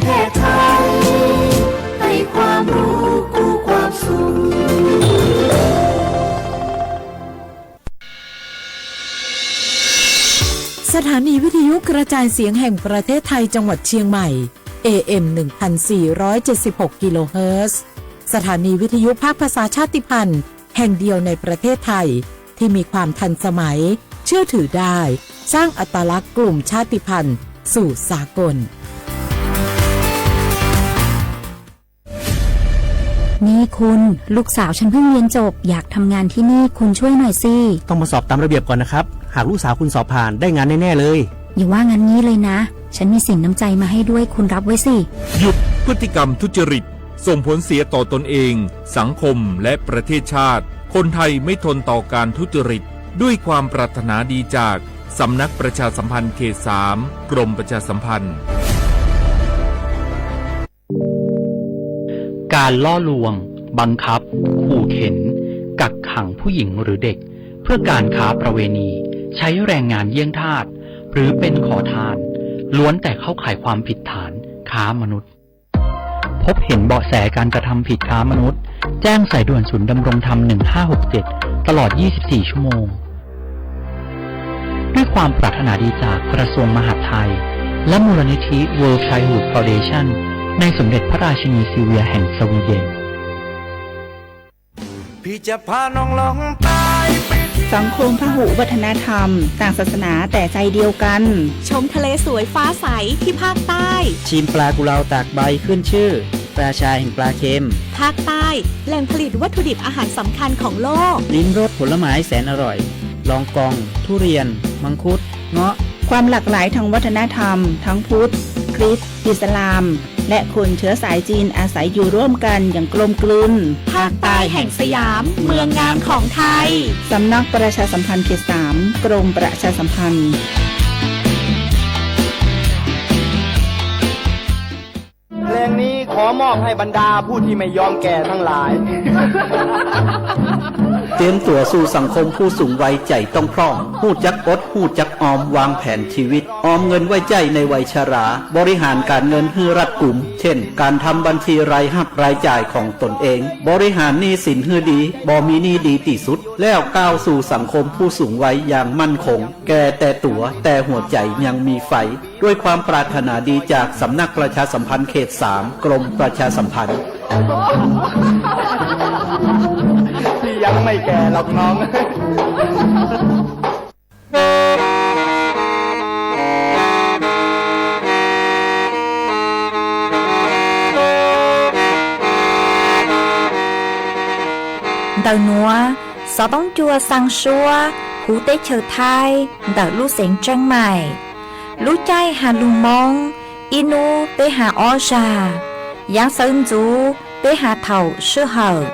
เทศไทยให้ความรู้กู้ความสุข สถานีวิทยุกระจายเสียงแห่งประเทศไทยจังหวัดเชียงใหม่ เอ เอ็ม หนึ่งพันสี่ร้อยเจ็ดสิบหก กิโลเฮิรตซ์ สถานีวิทยุภาคภาษาชาติพันธุ์แห่งเดียวในประเทศไทย ที่มีความทันสมัย เชื่อถือได้ สร้างอัตลักษณ์กลุ่มชาติพันธุ์สู่สากล นี่คุณ ลูกสาวฉันเพิ่งเรียนจบ อยากทำงานที่นี่ คุณช่วยหน่อยสิ ต้องมาสอบตามระเบียบก่อนนะครับ หากลูกสาวคุณสอบผ่าน ได้งานแน่ๆเลย อย่าว่างั้นงี้เลยนะ ฉันมีสินน้ำใจมาให้ด้วย คุณรับไว้สิ หยุดพฤติกรรมทุจริต ส่งผลเสียต่อตนเอง สังคม และประเทศชาติ คนไทยไม่ทนต่อการทุจริต ด้วยความปรารถนาดีจาก สำนักประชาสัมพันธ์เขตสาม กรมประชาสัมพันธ์ การล่อลวง บังคับ ขู่เข็น กักขังผู้หญิงหรือเด็ก เพื่อการค้าประเวณี ใช้แรงงานเยี่ยงทาส หรือเป็นขอทาน ล้วนแต่เข้าข่ายความผิดฐานค้ามนุษย์ พบเห็นเบาะแสการกระทำผิดค้ามนุษย์ แจ้งสายด่วนศูนย์ดำรงธรรม หนึ่งห้าหกเจ็ด ตลอด ยี่สิบสี่ ชั่วโมง ด้วยความปรารถนาดีจากกระทรวงมหาดไทย และมูลนิธิ World Childhood Foundation ในสมเด็จพระราชินีซิลเวียแห่งสวีเดน พี่จะพาน้องลองไป สังคมพหุวัฒนธรรม ต่างศาสนาแต่ใจเดียวกัน ชมทะเลสวยฟ้าใสที่ภาคใต้ ชิมปลากุเลาตากใบขึ้นชื่อ ราชาแห่งปลาเค็ม ภาคใต้ แหล่งผลิตวัตถุดิบอาหารสำคัญของโลก ลิ้มรสผลไม้แสนอร่อย ลองกอง ทุเรียน มังคุด เงาะ ความหลากหลายทางวัฒนธรรม ทั้งพุทธ คริสต์ อิสลาม และคนเชื้อสายจีนอาศัยอยู่ร่วมกันอย่างกลมกลืน ภาคใต้แห่งสยาม เมืองงามของไทย สำนักประชาสัมพันธ์เขตสาม กรมประชาสัมพันธ์ เพลงนี้ขอมอบให้บรรดาผู้ที่ไม่ยอมแก่ทั้งหลาย เตรียมตัวสู่สังคมผู้สูงวัยใจ๋ต้องพร่อง ฮู้จักอด ฮู้จักออม วางแผนชีวิต ออมเงินไว้ใจ๊ในวัยชรา บริหารการเงินหื้อรัดกุม เช่น การทำบัญชีรายฮับรายจ่ายของตนเอง บริหารหนี้สินหื้อดี บ่มีหนี้ดีตี้สุด แล้วก้าวสู่สังคมผู้สูงวัยอย่างมั่นคง แก่แต่ตั๋ว แต่หัวใจยังมีไฟ ด้วยความปรารถนาดีจากสำนักประชาสัมพันธ์เขตสาม กรมประชาสัมพันธ์ พี่ยังไม่แก่หรอกน้อง Ntawm nuav, xov tooj cua xaa suab huv teb chaws Thaib ntawm lub xeev Tseeb Maim. Lub caij has lug Moob, ib nub peb has ob zag. Yaav xawv ntxuv peb has thaum sij hawm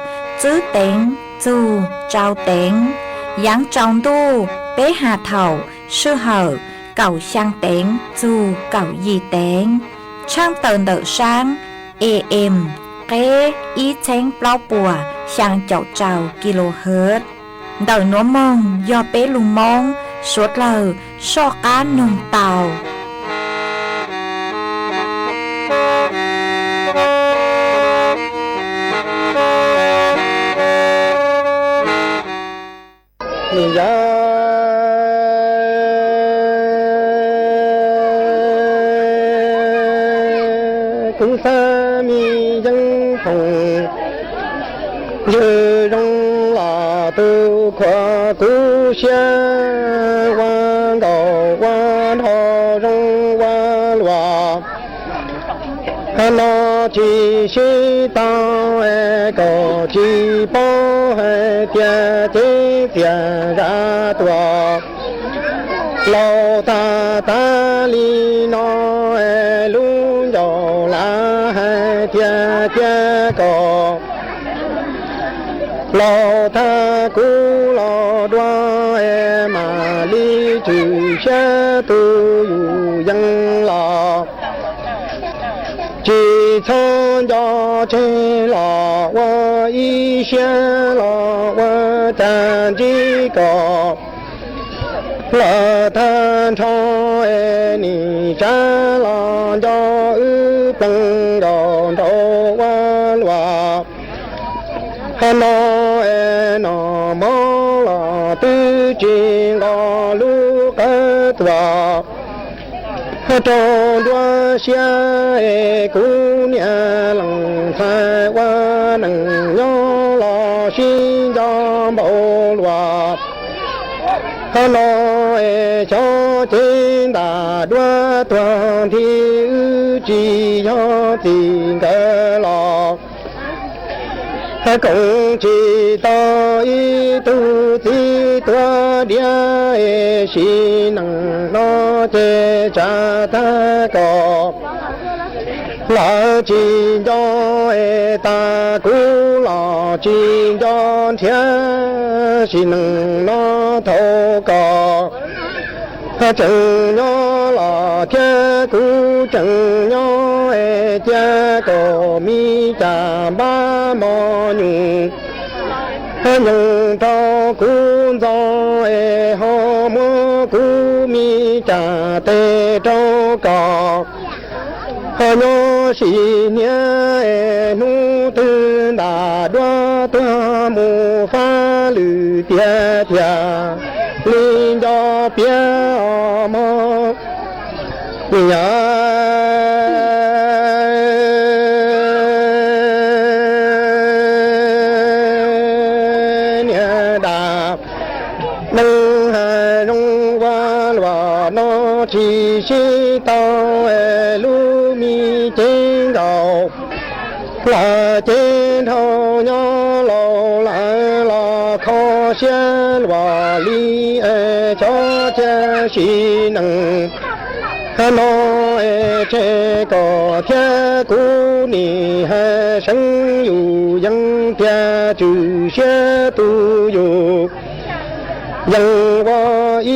tswb teev txug tsau teev. Yaav tsaus ntuj peb has thaum sij hawm kaum xyaa teev txug kaum yim teev. Tshaaj tawm ntawm saab A M, qeb ib txheeb plaub puas xyaa caum rau kilohertz. Ntawm nuav moog yog peb lug Moob suav dlawg soj qaab noog tau. Kuv xaav mi yeeb thoom, ywg zoo los tu khuam kuv siab, ua nkaus ua nrho zoo ua luam. Hab no tsis sib tau, kaum tsis paub hais tias txiv txias zaj tuam. Laus tag tag li no, lub ncauj lav hais tias cia kaum. Laus tag kuv los dua, mam li tshwm siab tu yus yeeb los. Tsis txhob nco tseg los ua ib siab los ua tag ntsib kaum. Lawm tag nrho es nim tsab los nco wb plees nkaus nraum ua luaj. Hmo no es noj mov los twb tsis nqos lub qab tuaj. Rau nruab siab es kuv niam leej ntxhais ua neej nyob los sib nco npaum luaj. Hmo no es xyov cev ntaj duab tuag nthi, wb tsis yog txij nkawm los koom tsis tau ib tug txiv tuav diav, es sim neej no ces tsa tag kos. Lawv tsis nco es tas kuv los tsis nco nrhiav, sim neej no thaum kos tseem nyob los thiab kuv tseem nyob es cia kom mi cas npab mos nyoos, nyoos rau kuv ntxo es ho muab kuv mi cas tes rau kos. Ho nyob sim niam es hnub twg ntaj duab tuag mus fab lwm tiag tiag li nco piav os mog. Niam yog niam dab neeg hav zoov ua luaj no tsis sib tau es lub mi cev nkaus. Lawv cev dhau nyob laus lawv los kho siab luaj li es xyov cia sim neej no es tseg kos thiab kuv nim hais seev yus yeej tiag tswm siab tu yus yeej ua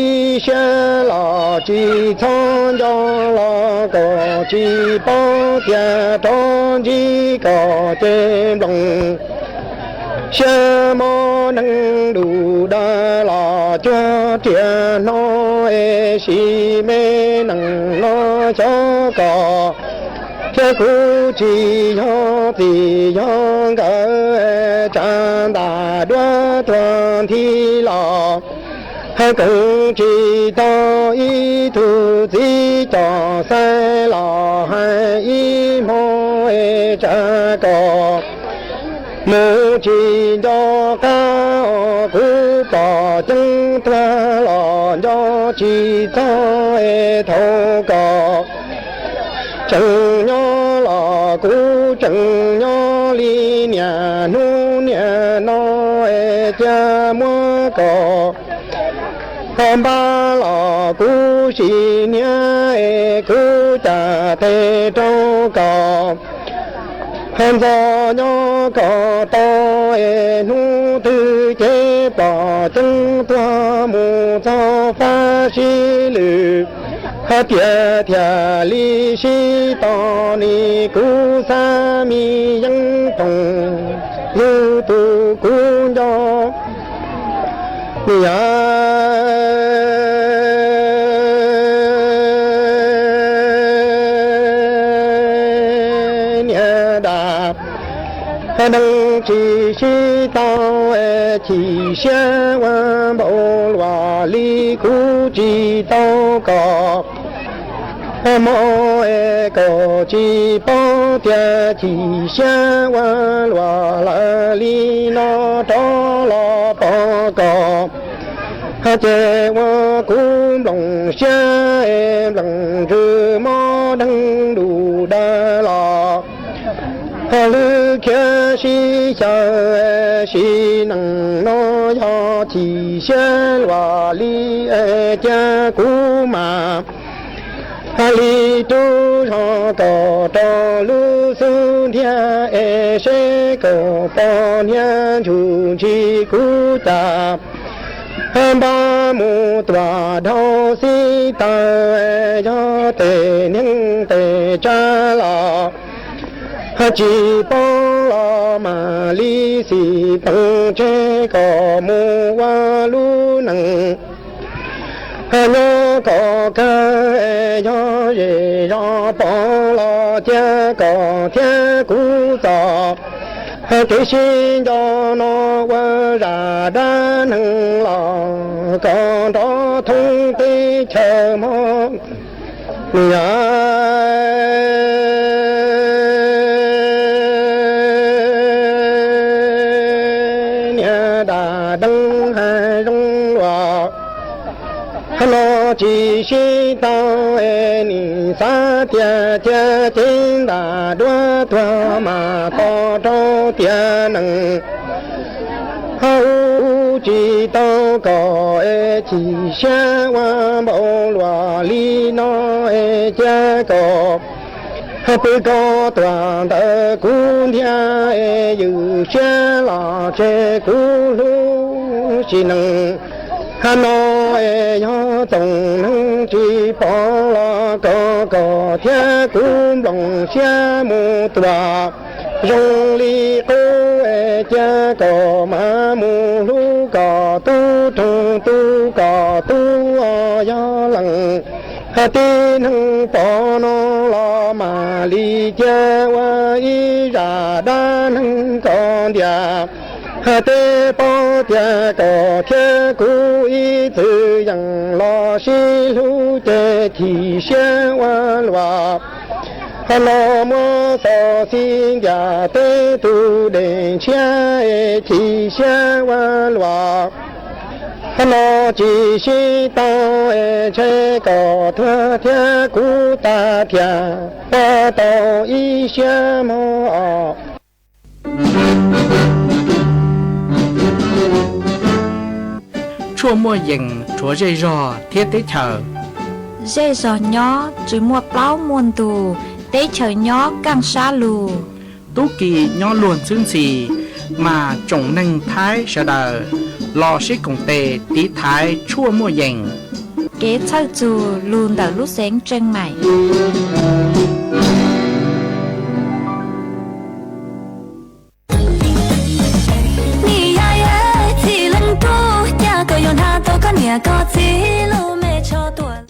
ib siab los tsis txhob nco los kom tsis paub tias rov ntsib kom ces nploos siab mob neeg lus dag los cuag riam hno es sim me neej no xyov kos thiab kuv tsis yog txij yog nkawm tsa ntaj duab tuag nthi los koom tsis tau ib tug txiv coj xaiv los hais ib hmo es tsa kos mus tsis nco qab os kuv pom ceeb tuag los nco tsis txog es thaum kos tseem nyob los kuv tseem nyob li niaj hnub niaj no es cia muab kos ho npab los kuv sim niam es kuv cas tes rau kos ho ntxov nyob kos tau es hnub twg ces pom ceeb tuag mus txog fab sib lwm ho tiag tiag li sib tog ni kuv xav mi yeeb phoom yug tus kuv nco. Niam yog niam dab neeg tsis sib tau es chim siab ua npaum luaj li kuv tsis tau kos mob es kom tsis paub tias chim siab ua luaj lawm li no rov los pom kos ces ua kuv nploos siab es nplees ntsws mob deeg lus dag los ho lwb khiav sib xyaw sim neej no yog chim siab luaj li cia kuv mam li rub zog kom rau lub xub ntiag es seb kom pom hniav ntsuj ntsis kuv cas npab mus tuaj dhau xib taws yog tes neeg tes tsav los tsis paub los mam li xij peem tseg kom mus ua lub neej nyob kom kawg yog zej zos pom los Cia kom thiab kuv txoj kev sib nco no ua zaj dab neeg los kom nrov thoob teb chaws hmo. Yog niag dab neeg hais zoo luaj no tsis sib tau, nim xav tias cia cev ntaj duab tuag mas to rau tiam neej. Hu tsis tau kom es chim siab ua npaum luaj li no es cia kom pw koj tuag ntawm kuv ntiag es ywj siab los tseg kuv hlub sim neej. No es yog txoom neeg tsis pom los kom koj thiab kuv nplooj siab mus tuaj zoo li qub es cia kom mam mus hlub kom tub roog tub kom tub os. Yog leej tib neeg pom no los mam li cia ua ib zaj dab neeg kom ntiag. Tej paub tias koj thiab kuv ib txwm yeej los sib hlub ces chim siab ua luaj no muab xov xij ntiag teb tus dej ntshiab es chim siab ua luaj no tsis sib tau es ntshe kom tuag thiab kuv tag thiaj pab tau ib siab mog. Tshuaj muaj yees rhuav zej zog thiab teb chaws. Zej zog nyob tsis muaj plaub muaj ntug, teb chaws nyob kaj sab lug. Tub ki nyob luag ntxhwb ntxhi, mas tsoom neeg Thaib sawv daws los sib koom tes tiv thaiv tshuaj muaj yees. Kev txhawj txug lug ntawm lub xeev Tseej Maim. Nim yog txhim leej tub, cas koj yuav hnav tau koj niam koj txiv lub me tsho tuaj.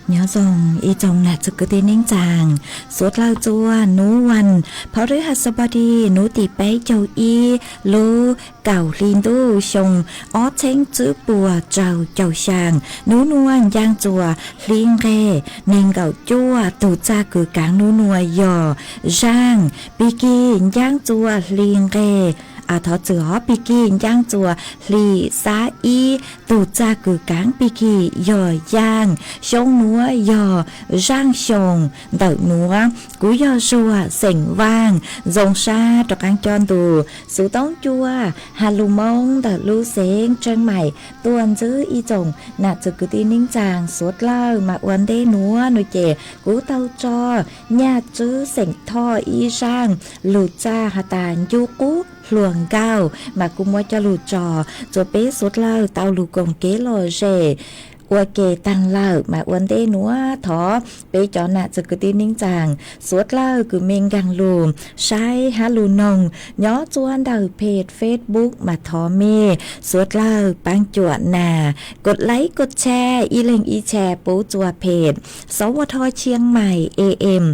Nyob zoo ib tsoom nam txiv kwv tij neej tsaa, suav dlawg txua nuav vas phau rwb has xas npos dis nuav tim peb caug ib lub kaum hli ntuj xyoo ob txheeb tswb puas rau caum xyaa. Nuav nuav ncaaj txuas hli nqeg neeg nkaum cuaj, tug txaj kws kaav nuav nuav yog Zaaj Pig Kig, ncaaj txuas hli nqeg Thov txwm hov pig kig ncaab txuas hli xab ib, tug txag kws kaav pig kig yog yaaj, xyoob nuav yog zaaj xyoos ntawm nuav. Kuv yog Zuag xeem Vaaj, zoo sab rov qaab coj ntu xuv toob cua ha lug Moob ntawm lub xeev Tseeb Maim tuaj ntsib ib tsoom nam txwv kwv tij neej tsaa suav dlawg mas ua ntej nuav nua ces kuv tau tso nyaj tswb xeem Thoj ib zaaj lug txag has tas ncu qub hluas nkauj mas kuv muab coj lug tso txuas peb suav dlawg tau lug koom kev lom zem ua ke taag lawm mas ua ntej nuav thov peb cov nam txwv kwv tij neej tsaa suav dlawg kws mej nkaag lug saib hab lug noog nyob txuas ntawm peg Facebook mas thov mej suav dlawg paab cuam nas kod like kod share ib leeg ib share pub txuas peg sov ua thoj Chiang Mai A M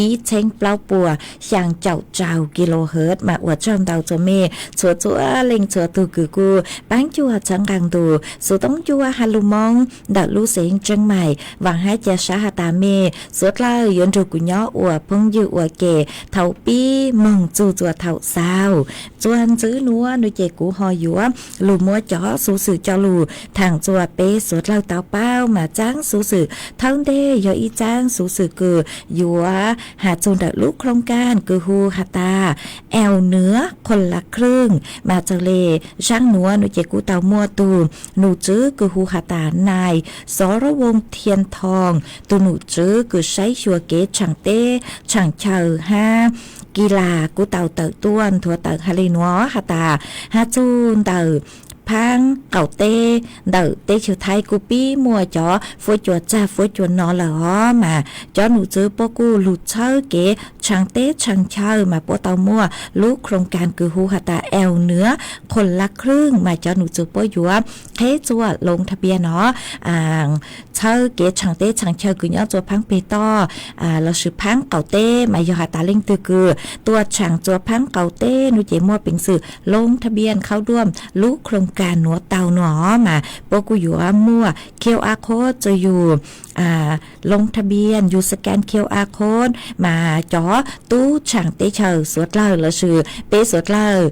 ib txheeb plaub puas xyaa caum rau kilohertz mas ua tsaug ntau txuas mej txhua txhua leej txhua tug kws kuj paab cuam txhawb nqaa ntu xuv toob cua ha lug Moob ntawm lub xeev Tseeb Maim. Vaam hab ca sab has tas mej suav dlawg yuav nrug kuv nyob ua phooj ywg ua ke thaum pib moog txug txuas thaum xaus. Txuas ntxiv nuav nua ces kuv ho yuav lug muab cov xuv xwm coj lug thaam txuas peb suav dlawg tau paub mas txaab xuv xwm thawj ntej yog ib txaab xuv xwm kws yuav has txug ntawm lub โครงการ kws hu has tas แอวเหนือ คนละครึ่ง mas txawm le zaaj nuav nua ces kuj tau muaj tug num tswv kws hu has tas nais Xov Rov Voos Thiaj Thoo, tug num tswv kws saib xyuas kev tshaam teb tshaam chaw hab ki las kuj tau tawm tuaj nthuav tawm has le nuav has tas has txug ntawm phaab qaum teb ntawm teb chaws Thaib kuj pib muaj cov fuab cua txag fuab cua no lawm os mas cov num tswv puab kuj lug txhawb kev tshaam teb tshaam chaw mas puab tau muaj lub โครงการ kws hu has tas แอวเหนือ คนละครึ่ง mas cov num tswv puab yuav qheb txuas ลงทะเบียน no txhawb kev tshaam teb tshaam chaw kws nyob txuas phaab peg toj lossis phaab qaum teb mas yog has tas leej twg kws tuaj tshaam txuas phaab qaum teb nua ces muaj peev xwm ลงทะเบียน เข้าร่วม lub โครงการ nuav tau nua mas puab kuj yuav muaj QR code txuas yug ลงทะเบียน yug scan QR code mas cov tub tshaam teb chaws suav dlawg lossis peb suav dlawg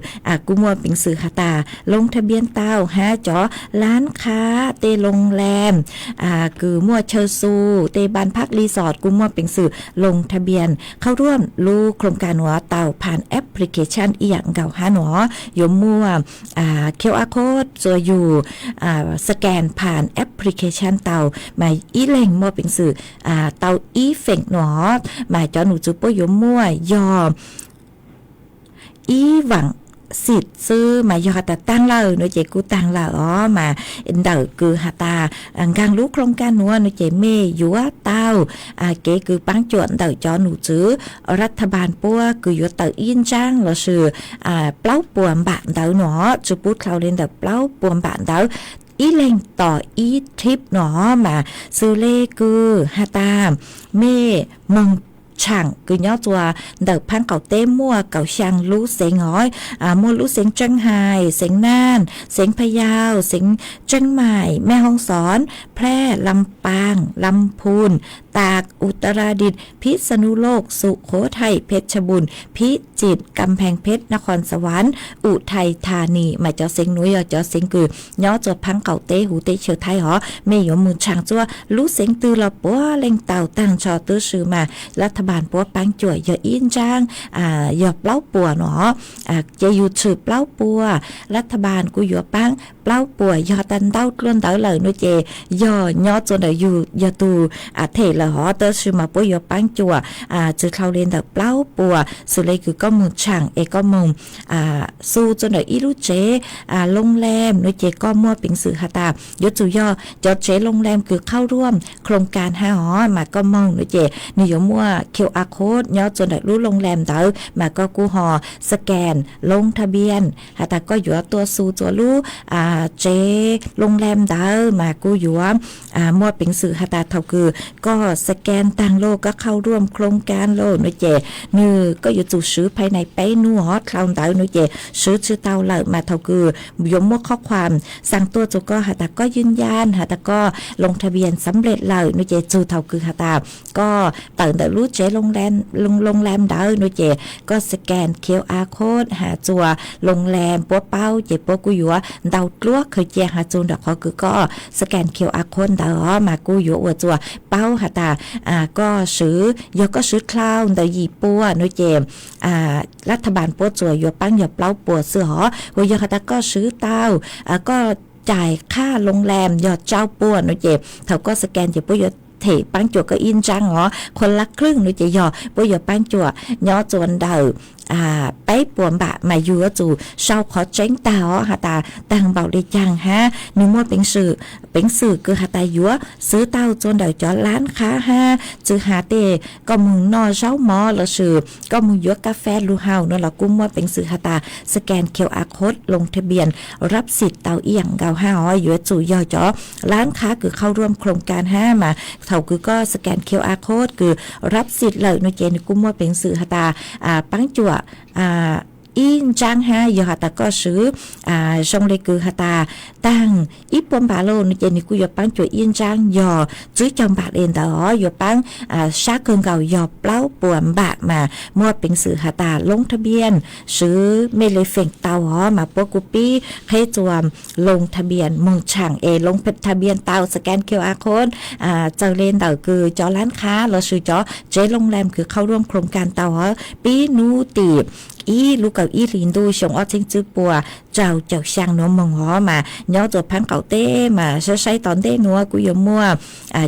kuj muaj peev xwm has tas ลงทะเบียน tau hab cov ร้านค้า tej โรงแรม kws muaj chaw xu tej บ้านพัก resort kuj muaj peev xwm ลงทะเบียน เข้าร่วม lub โครงการ nuav tau ผ่าน application เอียงเก่า hab nuav yuav muaj QR code txuas yug scan ผ่าน application tau mas ib leeg muaj peev xwm tau ib feem nuav mas cov num tswv puab yuav muaj yog ib vaam xim xwb mas yog has tas taag lawm nua ces kuj taag lawm os mas ntawm kws has tas nkaag lub โครงการ nuav nua ces mej yuav tau kev kws paab cuam ntawm cov num tswv รัฐบาล puab kws yuav tawm ib ntsaab lossis plaub puas npam ntawv nuav, tsi pub dlhau le ntawm plaub puas npam ntawv, ib leeg tos ib ทริป nuav mas xws le kws has tas mej moog tshaam kws nyob txuas ntawm phaab qaum teb muaj kaum xyaa lub xeev os, muaj lub xeev เชียงราย, เชียงราย, เชียงราย, พะเยา, เชียงราย, แม่ฮ่องสอน, แพร่, ลำปาง, ลำพูน, ตาก, อุตรดิตถ์, พิษณุโลก, สุโขทัย, เพชรบูรณ์, พิจิตร, กำแพงเพชร, นครสวรรค์, อุทัยธานี mas cov xeev nuav yog cov xeev kws nyob txuas phaab qaum teb huv teb chaws Thaib os. Mej yuav moog tshaam txuas lub xeev twg los puav leej tau taag nrho tub si mas รัฐบาล puab paab cuam yog ib ntsaab yog plaub puas nuav, ces yug tshwm plaub puas, รัฐบาล kuj yuav paab plaub puas. Yog tas ntau dlua ntawd lawm nua ces yog nyob txuas ntawm yug yog tug them lawm hov, tab sis mas puab yuav paab cuam tsi dlhau le ntawm plaub puas. Xws le kws koj moog tshaam es koj moog xu txuas ntawm ib lub tsev โรงแรม nua ces koj muaj peev xwm has tas yuav tsum yog cov tsev โรงแรม kws เข้าร่วม โครงการ hab hov mas koj moog nua ces nwg yuav muaj QR code nyob txuas ntawm lub โรงแรม ntawd mas koj kuj ho scan ลงทะเบียน has tas koj yuav tuaj xu txuas lub tsev โรงแรม ntawd mas kuj yuav muaj peev xwm has tas thaum kws koj scan taag lauj, koj khau ruam khloos kaas lauj no ces nwg, koj yuav tsum swv phais nais peb nub hov, dlhau ntawd no ces swv tsi tau lawm mas thaum kws yuav muaj qhob khuam xaa tuaj rua koj has tas koj yij ncaaj has tas koj loo tha npias xav nplej lawm no ces txug thaum kws has tas koj tawm ntawm lub tsev loo lam ntawd no ces koj scan QR code has rua loo lam puab paub ces puab kuj yuav ntau dluab khaws cia has rua nraum qhov kws koj scan QR code ntawd os mas kuj yuav ua rua paub has tas koj swv, yog koj swv dlhau ntawm yim pua no ces lab tha npas puab tsuas yuav paab yog plaub pua xwb hov. Ua yog has tas koj swv tau, koj cais qhaj loo lam yog tsau pua no ces thaum koj scan ces puab yuav them paab cuam koj ib nraab os, khuam lab khwj no ces yog puab yuav paab cuam nyob rua ntawm peb puas npam mas yug yuav tsum sau qhov tseeb taag os has tas taag npaum le caag hab nwg muaj peev xwm, peev xwm kws has tas yuav swv tau rua ntawm cov lab qhab hab tsi has tej koj moog noj zaub mov lossis koj moog yuav kas fes lug haus no los kuj muaj peev xwm has tas scan QR code loo tha npias rab xim tau ib yaam nkaus hab os. Yuav tsum yog cov lab qhab kws khau ruam khloos kaas hab mas thaum kws koj scan QR code kws rab xim lawm no ces nwg kuj muaj peev xwm has tas paab cuam ib nraab hab yog has tas koj swv zoo le kws has tas taag ib puas npam lauj no ces nwg kuj yuav paab cuam ib nraab yog tswv caug npam le ntawd os, yuav paab sab kawg nkaus yog plaub puas npam mas muaj peev xwm has tas loo tha npias swv mej le feem tau os mas puab kuj pib qheb rua loo tha npias moog tshaam es loo tha npias tau scan QR code txawm le ntawm kws cov lab qhab lossis cov tsev loo lam kws khau ruam khloos kaas tau os pib nub tim ib lub kaum ib hlis ntuj xyoo ob txheeb tswb puas rau caum xyaa nuav moog os mas nyob rua phaab qaum teb mas saib saib tom ntej nuav kuj yuav muaj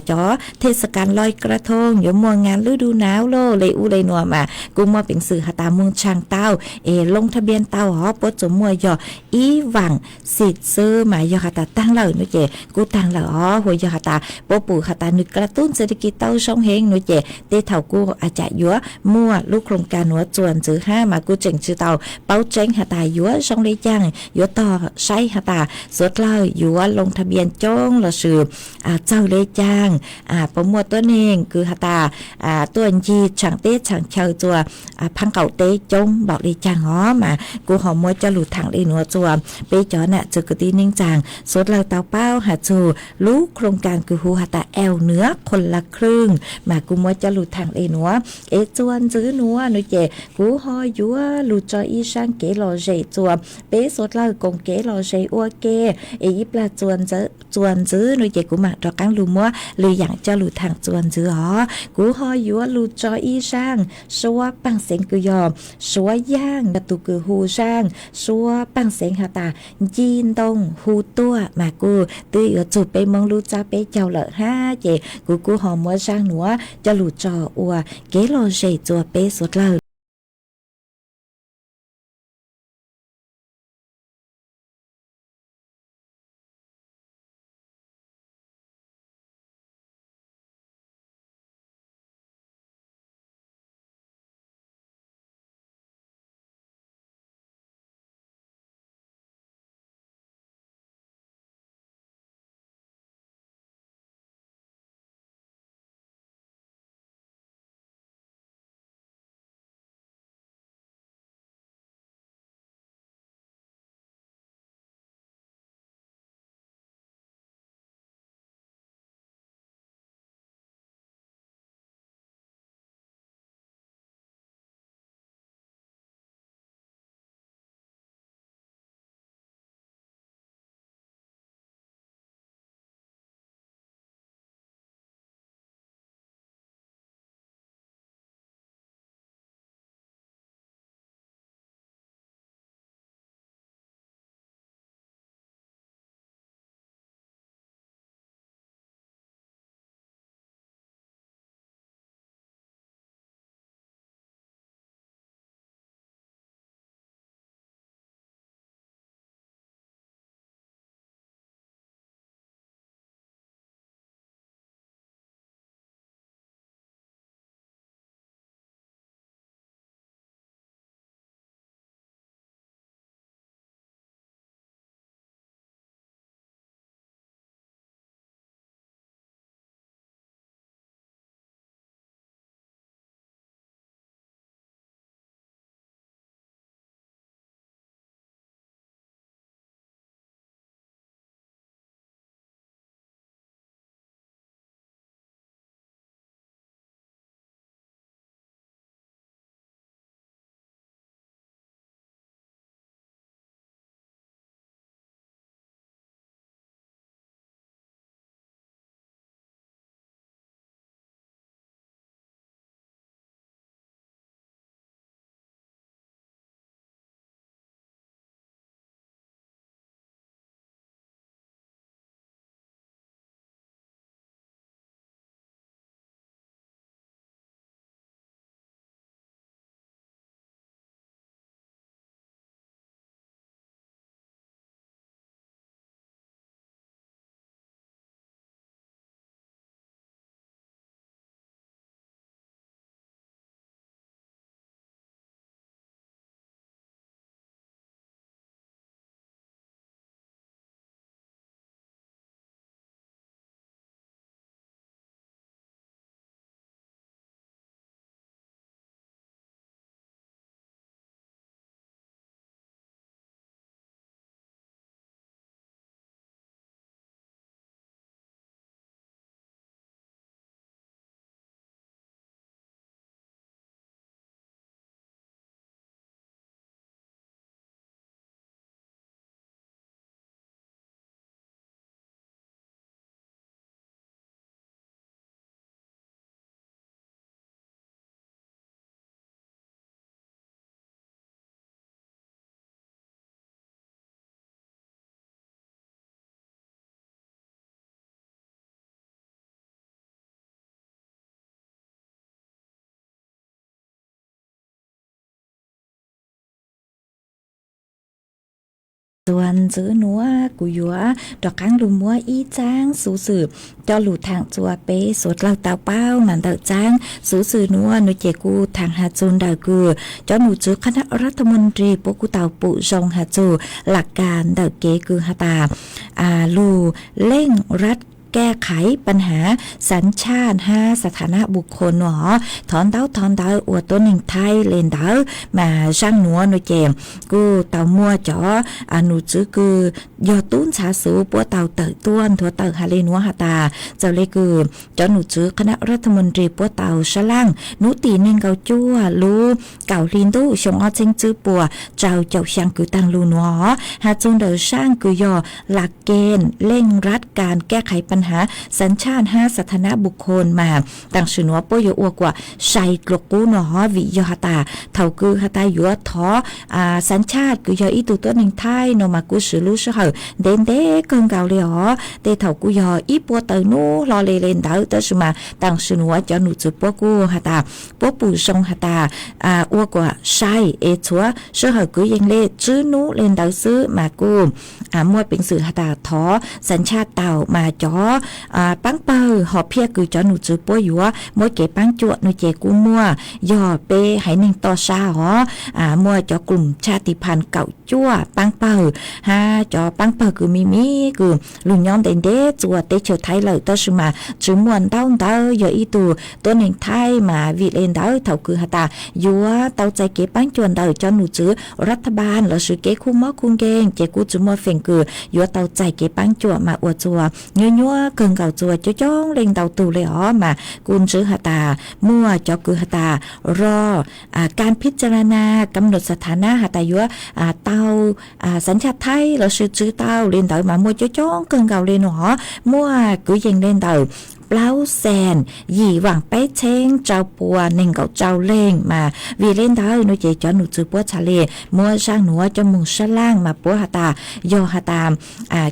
cov thej xa kas loj kra thooj, yuav muaj ngaa lwb du nav lauj le ub le nuav mas kuj muaj peev xwm has tas moog tshaam tau es loo tha npias tau os puab tsuas muaj yog ib vaam xim xwb mas yog has tas taag lawm no ces kuj taag lawm os. Ua yog has tas puab pum has tas nwg kla tub ntxwg le kis tau zoo heev no ces tej thaum kuj a cas yuav muaj lub khloos kaas nuav txuas ntxiv hab mas kuj tseem tsi tau paub tseeb has tas yuav zoo le caag, yuav tog saib has tas suav dlawg yuav loo tha npias coob lossis txawg le caag, puas muaj tuab neeg kws has tas tuaj ncig tshaam teb tshaam chaw rua phaab qaum teb coob npaum le caag os mas kuj ho muab coj lug thaam le nuav rua peb cov nam txiv kwv tij neej tsaa suav dlawg tau paub has txug lub khloos kaas kws hu has tas eo nuav khuam lab khwj mas kuj muab coj lug thaam le nuav es txuas ntxiv nuav no ces kuv ho yuav lug tso ib zaaj kev lom zem rua peb suav dlawg koom kev lom zem ua ke es ib plag txuas ntxiv no ces kuv maam rov qaab lug muab lwm yaam coj lug thaam txuas ntxiv os. Kuv ho yuav lug tso ib zaaj suab paaj xeev kws yog suab yaaj yog tug kws hu zaaj suab paaj xeev has tas nci ntoo hu tuaj mas kuj twb yuav txug peb Moob lub tsab peb caug lawm hab ces kuv kuj ho muab zaaj nuav coj lug tso ua kev lom zem rua peb suav dlawg. Txuas ntxiv nuav kuv yuav rov qaab lug muab ib txaab xuv xwm coj lug thaam rua peb suav dlawg tau paub. Mas ntawm txaab xuv xwm nuav nuav ces kuj thaam has txug ntawm kws cov num tswv khab nab ras thas mus nris puab kuj tau pum zoo has txug lam kas ntawm kev kws has tas lug เร่งรัดแก้ไขปัญหา สัญชาติ hab สถานะบุคคล nuav. Thov ntaub thov ntawv ua tuab neeg Thaib le ntawd mas zaaj nuav nuav ces kuj tau muaj cov num tswv kws yog tub ntxhais xuv puab tau tawm tuaj nthuav tawm has le nuav has tas txawm le kws cov num tswv khab nab ras thas mus nris puab tau sab laaj nub tim neeg nkaum cuaj lub kaum hli ntuj xyoo ob txheeb tswb puas rau caum xyaa kws taag lug nuav has txug ntawm zaaj kws yog หลักเกณฑ์เร่งรัดการแก้ไขปัญหา สัญชาติ hab สถานะบุคคล mas tam sim nuav puab yuav ua kuas sai dlua qub nuav hov vim yog has tas thaum kws has tas yuav thov สัญชาติ kws yog ib tug tuab neeg Thaib nuav mas kuj swv lub sij hawm ntev ntev kawg nkaus le hov, tej thaum kuj yog ib puas tawm nub hlo le le ntawd. Tab sis mas tam sim nuav cov num tswv puab kuj has tas puab pum zoo has tas ua kuas sai es txhua sij hawm kwv yees le tswb nub le ntawd xwb mas kuj muaj peev xwm has tas thov สัญชาติ tau mas cov paab pawg hom phiaj kws cov num tswv puab yuav muab kev paab cuam nuav ces kuj muaj yog peb haiv neeg toj sab hov, muaj cov กลุ่มชาติพันธุ์ kaum cuaj paab pawg hab cov paab pawg kws me me kws lug nyob ntev ntev txua teb chaws Thaib lawm tab sis mas tsi muaj ntaub ntawv yog ib tug tuab neeg Thaib mas vim le ntawd thaum kws has tas yuav tau txais kev paab cuam ntawm cov num tswv รัฐบาล lossis kev khu mob khu nkeeg ces kuj tsi muaj feem kws yuav tau txais kev paab cuam mas ua txua nyuaj nyuaj kawg nkaus txua coob coob leej ntau tug le hov mas kuj ntsib has tas muaj cov kws has tas รอการพิจารณากำหนดสถานะ has tas yuav tau สัญชาติ Thaib lossis tsi tau le ntawd mas muaj coob coob kawg nkaus le nuav hov. Muaj kwv yees le ntawm plaub xees yim vaam peb txheeb rau puas neeg nkaum rau leej mas vim le ntawd nuav ces cov num tswv puab txhad le muab zaaj nuav coj moog sab laaj mas puab has tas yog has tas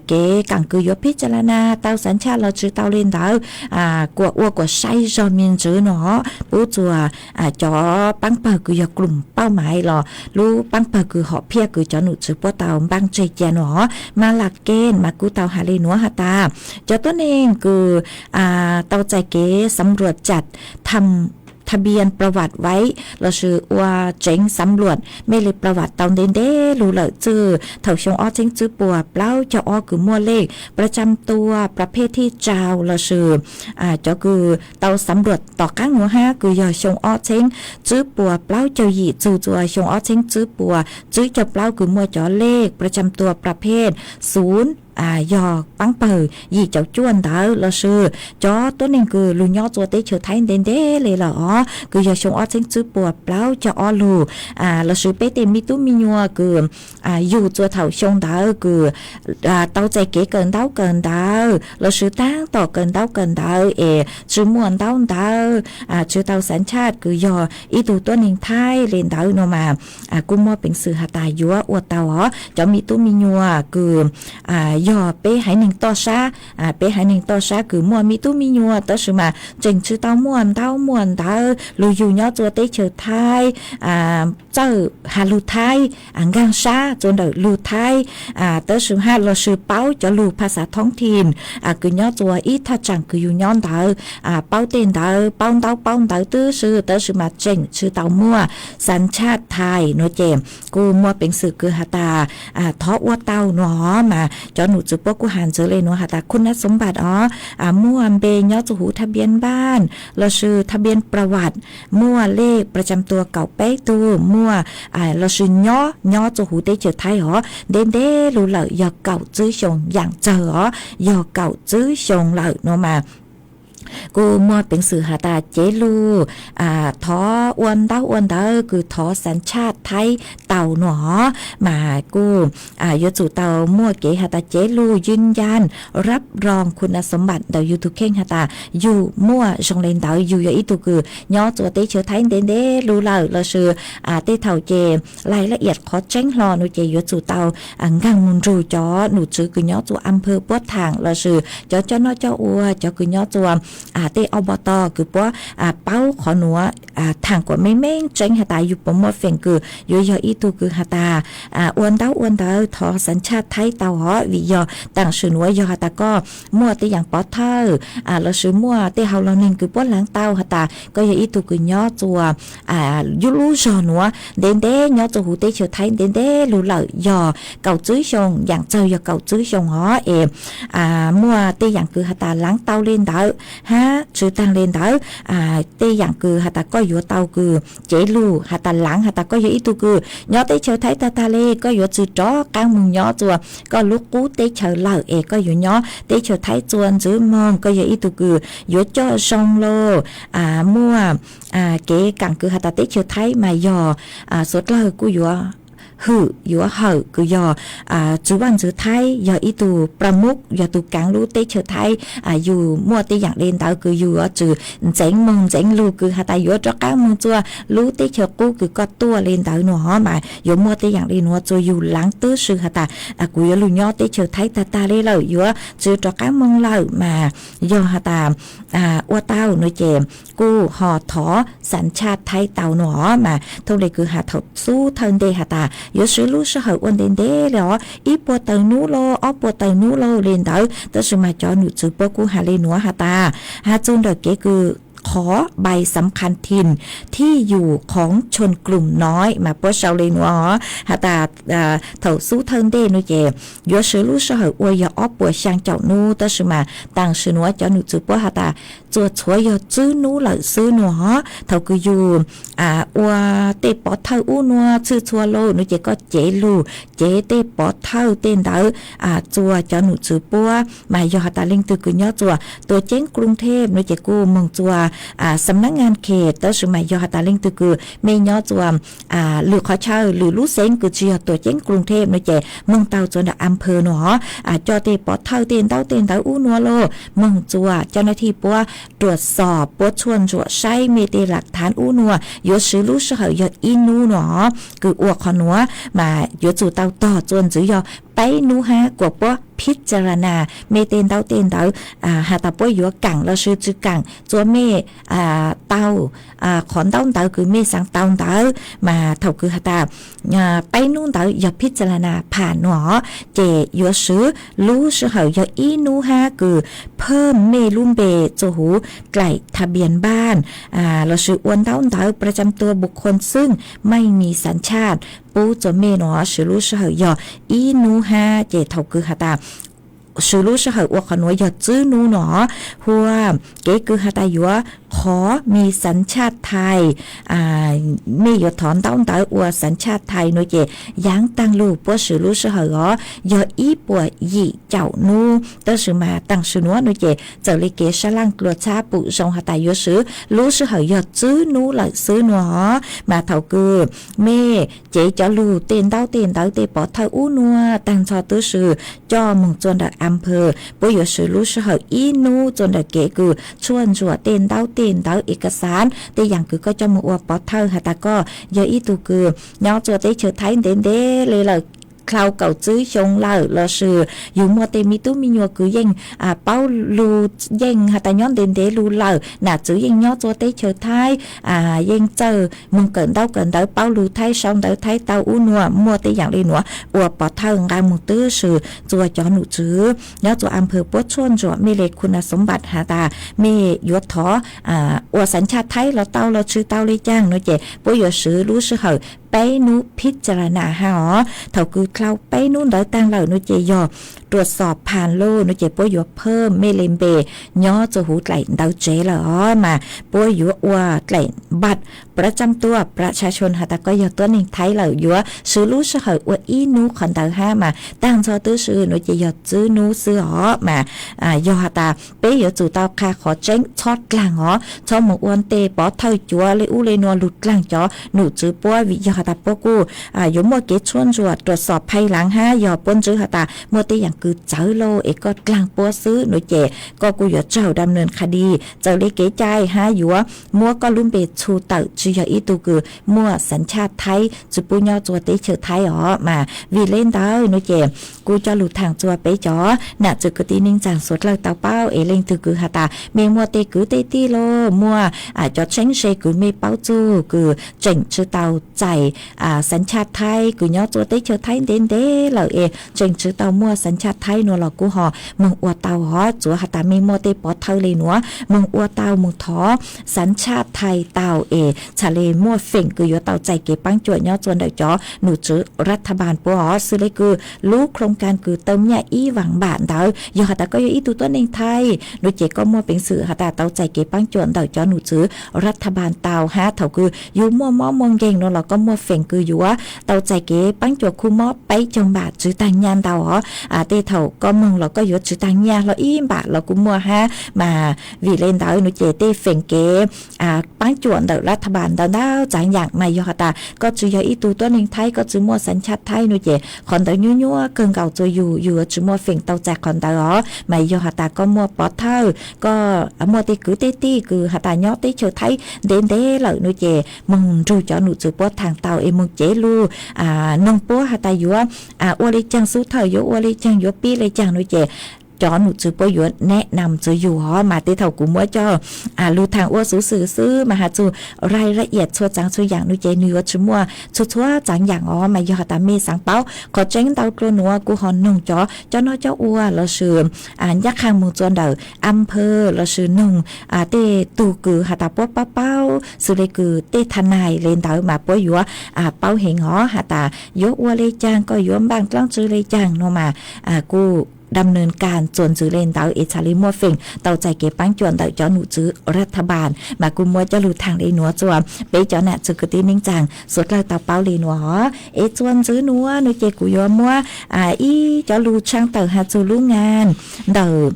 kev kaam kws yuav พิจารณา tau สัญชาติ los tsi tau le ntawd kuas ua kuas sai zog me ntsis nuav hov pub txua cov paab pawg kws yog กลุ่มเป้าหมาย los lub paab pawg kws hom phiaj kws cov num tswv puab tau npaaj tseg cia nuav hov. Mas หลักเกณฑ์ mas kuj tau has le nuav has tas cov tuab neeg kws tau txais kev สำรวจจัดทำทะเบียนประวัติไว้ lossis ua tseev สำรวจ mej le ประวัติ tau ntev ntev lug lawm txwj thaum xyoo ob txheeb tswb puas plaub caug ob kws muaj เลขประจำตัวประเภทที่ rau lossis cov kws tau สำรวจ tom qaab nuav hab kws yog xyoo ob txheeb tswb puas plaub caug yim txug txua xyoo ob txheeb tswb puas tswb caug plaub kws muaj cov เลขประจำตัวประเภท ศูนย์ yog paab pawg yim caum cuaj ntawd lossis cov tuab neeg kws lug nyob txua teb chaws Thaib ntev ntev le lawm os kws yog xyoo ob txheeb tswb puas plaub caug ob lug lossis peb tej me tub me nyuam kws yug txua thaum xyoo ntawd kws tau txais kev kawm ntaub kawm ntawv lossis taab tom kawm ntaub kawm ntawv es tsi muaj ntaub ntawv tsi tau สัญชาติ kws yog ib tug tuab neeg Thaib le ntawd nuav mas kuj muaj peev xwm has tas yuav ua tau os. Cov me tub me nyuam kws yog peb haiv neeg toj sab, peb haiv neeg toj sab kws muaj me tub me nyuam tab sis mas tseem tsi tau muaj ntaub muaj ntawv lug yug nyob txua teb chaws Thaib, txawj has lug Thaib, nkaag sab txua ntawm lug Thaib, tab sis hab lossis paub cov lug ภาษาท้องถิ่น kws nyob txua ib thaj tsaam kws yug nyob ntawd, paub tej ntawd, paub ntaub paub ntawv tib si tab sis mas tseem tsi tau muaj สัญชาติไทย nuav ces kuj muaj peev xwm kws has tas thov ua tau nuav hov mas cov num tswv puab kuj has ntxiv le nuav has tas คุณสมบัติ os, muaj npe nyob txua huv ทะเบียนบ้าน lossis ทะเบียนประวัติ muaj เลขประจำตัว kaum peb tug, muaj lossis nyob nyob txua huv teb chaws Thaib hov ntev ntev lug lawm yog kaum tswb xyoo yaam tsawg os, yog kaum tswb xyoo lawm nuav mas kuj muaj peev xwm has tas cev lug thov ua ntaub ua ntawv kws thov สัญชาติไทย tau nuav hov mas kuj yuav tsum tau muaj kev has tas cev lug ยืนยันรับรองคุณสมบัติ ntawm yug tug kheej has tas yug muaj zoo le ntawd, yug yog ib tug kws nyob txua teb chaws Thaib ntev ntev lug lawm lossis tej thaum ces รายละเอียด qhov tseeb hlo nuav ces yuav tsum tau nkaag moog nrug cov num tswv kws nyob txua อำเภอ puab thaam lossis cov coj noj coj ua, cov kws nyob txua tej อบต. kws puab paub qhov nuav tham kuas meej meej tseeb has tas yus puas muaj feem kws yuav yog ib tug kws has tas ua ntaub ua ntawv thov xav tshaj Thaib tau os. Vim yog taam sim nuav yog has tas koj muaj tej yaam pov thawj lossis muaj tej hauv lub neeg kws puab laav tau has tas koj yog ib tug kws nyob tsua yub lub zog nuav ntev ntev nyob tsua huv teb chaws Thaib ntev ntev lug lawm yog kaum tswb xyoo, yaam txawg yog kaum tswb xyoo os es muaj tej yaam kws has tas laav tau le ntawd hab tsw taag le ntawd, tej yaam kws has tas koj yuav tau kws cev lug has tas laav has tas koj yog ib tug kws nyob teb chaws Thaib tag tag le, koj yuav tsw rov qaab moog nyob tsua koj lub qub teb chaws lawm es koj yuav nyob teb chaws Thaib tsua ntswv moog, koj yog ib tug kws yuav coj zoo lug muaj kev kaam kws has tas teb chaws Thaib mas yog suav dlawg kuj yuav hwm yuav hawm kws yog tsw vaaj ntxwv Thaib yog ib tug pramuk yog tug kaav lub teb chaws Thaib, yus muaj tej yaam le ntawd kws yus yuav tsw ntxeev moog ntxeev lug kws has tas yuav rov qaab moog tsua lub teb chaws qub kws koj tuaj le ntawd nuav mas yuav muaj tej yaam le nuav tsua yus laav tub si has tas kuv yuav lug nyob teb chaws Thaib tag tag le lawm yuav tsw rov qaab moog lawm mas yog has tas ua tau nuav ces kuj ho thov xav tshaj Thaib tau nuav os mas thooj le kws has thaum xub thawj ntej has tas yuav swv lub sij hawm ua ntev ntev le os ib puas tawm nub lauj ob puas tawm nub lauj le ntawd, tab sis mas cov num tswv puab kuj has le nuav has tas has txug ntawm kev kws qhov bai xam khas thim thij yus khoov tshooj klum no mas puab sau le nuav os has tas thaum xub thawj ntej nuav ces yuav swv lub sij hawm ua yog ob puas xyaa caum nub, tab sis mas taam sim nuav cov num tswv puab has tas txua tshuav yog tswb nub lawm xwb nuav os. Thaum kws yus ua tej pov thawj ub nuav txhij txhua lauj nuav ces koj cev lug cev tej pov thawj tej ntawd tsua cov num tswv puab mas yog has tas leej twg kws nyob tsua tuam ceeb Kruv Thej nuav ces kuj moog tsua xam nab ngan khes, tab sis mas yog has tas leej twg kws mej nyob tsua lwm qhov chaw lwm lub xeev kws tsi yog tuam ceeb Kruv Thej nuav ces moog tau tsua nram a phawv nuav os, coj tej pov thawj tej ntaub tej ntawv ub nuav lauj moog tsua cov nab thij puab ruam xom puab tshuaj ntsuam saib mej tej lam thaav ub nuav yuav swv lub sij hawm yog ib nub nuav os. Kws ua qhov nuav mas yuav tsum tau tog tsua ntxwv yog peb nub hab kuas puab phij tsa la nas mej tej ntaub tej ntawv has tas puab yuav kaam lossis tsi kaam tsua mej tau qhov ntaub ntawv kws mej xaav tau ntawd mas thaum kws has tas peb nub ntawd yog phij tsa la nas pham nuav os ces yuav swv lub sij hawm yog ib nub hab kws phaj mej lub npe tsua huv dlaim tha npias npaj lossis ua ntaub ntawv pra tsam tua bus khoos xwb mej ni xav tshaj pub tsua mej nuav swv lub sij hawm yog ib nub hab ces thaum kws has tas swv lub sij hawm ua qhov nuav yog tswb nub nuav os. Hua kev kws has tas yuav qhov mi xav tshaj Thais mej yuav thov ntaub ntawv ua xav tshaj Thais nuav ces yaav taag lug puab swv lub sij hawm os yog ib puas yim caum nub, tab sis mas taam sim nuav nuav ces txawm le kev sab laaj dlua txhab pum zoo has tas yuav swv lub sij hawm yog tswb nub lawm xwb nuav os. Mas thaum kws mej cev cov lug tej ntaub tej ntawv tej pov thawj ub nuav taag nrho tub si coj moog tsua ntawm a phawv puab yuav swv lub sij hawm ib nub tsua ntawm kev kws tshuaj ntsuam tej ntaub tej ntawv e ka xaav tej yaam kws koj coj moog ua pov thawj has tas koj yog ib tug kws nyob tsua teb chaws Thaib ntev ntev le lawm dlhau kaum tswb xyoo lawm lossis yug muaj tej me tub me nyuam kws yeej paub lug yeej has tas nyob ntev ntev lug lawm nam txwv yeej nyob tsua teb chaws Thaib yeej txawj moog kawm ntaub kawm ntawv paub lug Thaib sau ntawv Thaib tau ub nuav muaj tej yaam le nuav ua pov thawj nqaa moog tub si tsua cov num tswv nyob tsua a phawv puab tshuaj ntsuam mej le khu na xoov npam has tas mej yuav thov ua xav tshaj Thaib los tau los tsi tau le caag nuav ces puab yuav swv lub sij hawm peb nub phij tsa la nas hab os. Thaum kws dlhau peb nub ntawd taag lawm nuav ces yog ruam xom pham lug nuav ces puab yuav phaj mej le npe nyob tsua huv dlaim ntawv tsev lawm os mas puab yuav ua dlaim npaj pra tsam tua pra tsha tshoon has tas koj yog tuab neeg Thaib lawm yuav swv lub sij hawm ua ib nub qhov ntawd hab mas taag nrho tub si nuav ces yog tswb nub xwb os mas yog has tas peb yuav tsum tau qha qhov tseeb txhob dlaag os txhob moog ua tej pov thawj cuav le ub le nuav lug dlaag cov num tswv puab vim yog has tas puab kuj yuav muaj kev tshuaj ntsuam ruam xom phaj laav hab yog puab ntswb has tas muaj tej yaam kws txawv lauj es koj dlaag puab xwb nuav ces koj kuj yuav tsaug dam nws qha di txawm le kev cai hab yuav muab koj lub npe txhu tawm tsi yog ib tug kws muaj xav tshaj Thaib tsi pub nyob tsua teb chaws Thaib os mas vim le ntawd nuav ces kuj coj lug thaam txug peb cov nam txwv kwv tij neej tsaa suav dlawg tau paub es leej twg kws has tas mej muaj tej kwv tej tij los muaj cov tsheb ze kws mej paub txug kws tseem tsi tau txais xav chaj Thaib kws nyob txuas teb chaws Thaib ntev ntev lawm es tseem tsi tau muaj xav chaj Thaib nuav los kuj ho moog ua tau hov. Txuav has tas mej muaj tej pov thawj le nuav moog ua tau moog thov xav chaj Thaib tau es txhad le muaj feem kws yuav tau txais kev paab cuam nyob txuas ntawm cov num tswv rat tha npaas puab hov. Xws le kws lub khoo kaan kws tawm nyaj ib vaam npam ntawd yog has tas koj yog ib tug tuab neeg Thaib nuav ces koj muaj peev xwm has tas tau txais kev paab cuam ntawm cov num tswv rat tha npaas tau hab. Thaum kws yug muaj mob muaj nkeeg nuav los koj muaj feem kws yuav tau txais kev paab cuam khu mob peb caug npam tsi taag nyaj ntau hov. Tej thaum koj moog los koj yuav tsi taag nyaj hlo ib npam los kuj muaj hab mas vim le ntawd nuav ces tej feem kev paab cuam ntawm lat tha npaas ntau ntau txaav yaam mas yog has tas koj tsi yog ib tug tuab neeg Thaib koj tsi muaj xav chaj Thaib nuav ces qhov ntawd nyuaj nyuaj kawg nkaus txuas yug, yug yuav tsi muaj feem tau txais qhov ntawd hov. Mas yog has tas koj muaj pov thawj, koj muaj tej kwv tej tij kws has tas nyob teb chaws Thaib ntev ntev lawm nuav ces moog nrug cov num tswv puab thaam tau es moog cev lug noog puab has tas yuav ua le caag, xub thawj yuav ua le caag, yuav pib le caag nuav ces cov num tswv puab yuav neb nam txuas yug hov. Mas tej thaum kuv muab coj lug thaam ua xuv xwm xwb mas has txug rai la iam txhua txaav txhua yaam nuav ces nwg yuav tsi muaj txhua txhua txaav yaam os. Mas yog has tas mej xaav paub qhov tseeb ntau dlua nuav kuj ho noog cov coj noj coj ua lossis ncaj qha moog txuas ntawm a phawv lossis noog tej tug kws has tas puab paub paub xws le kws tej tha nais le ntawd mas puab yuav paub heev hov. Has tas yuav ua le caag, koj yuav npaaj dlaab tsi le caag nuav mas kuj dam nws kas txuas ntxiv le ntawd es txhad le muaj feem tau txais kev paab cuam ntawm cov num tswv rat tha npaas. Mas kuj muab coj lug thaam le nuav txuas peb cov nam txwv kwv tij neej tsaa suav dlawg tau paub le nuav hov. Es txuas ntxiv nuav nuav ces kuv yuav muab ib cov lug tshaaj tawm has txug lub ngaa ntawm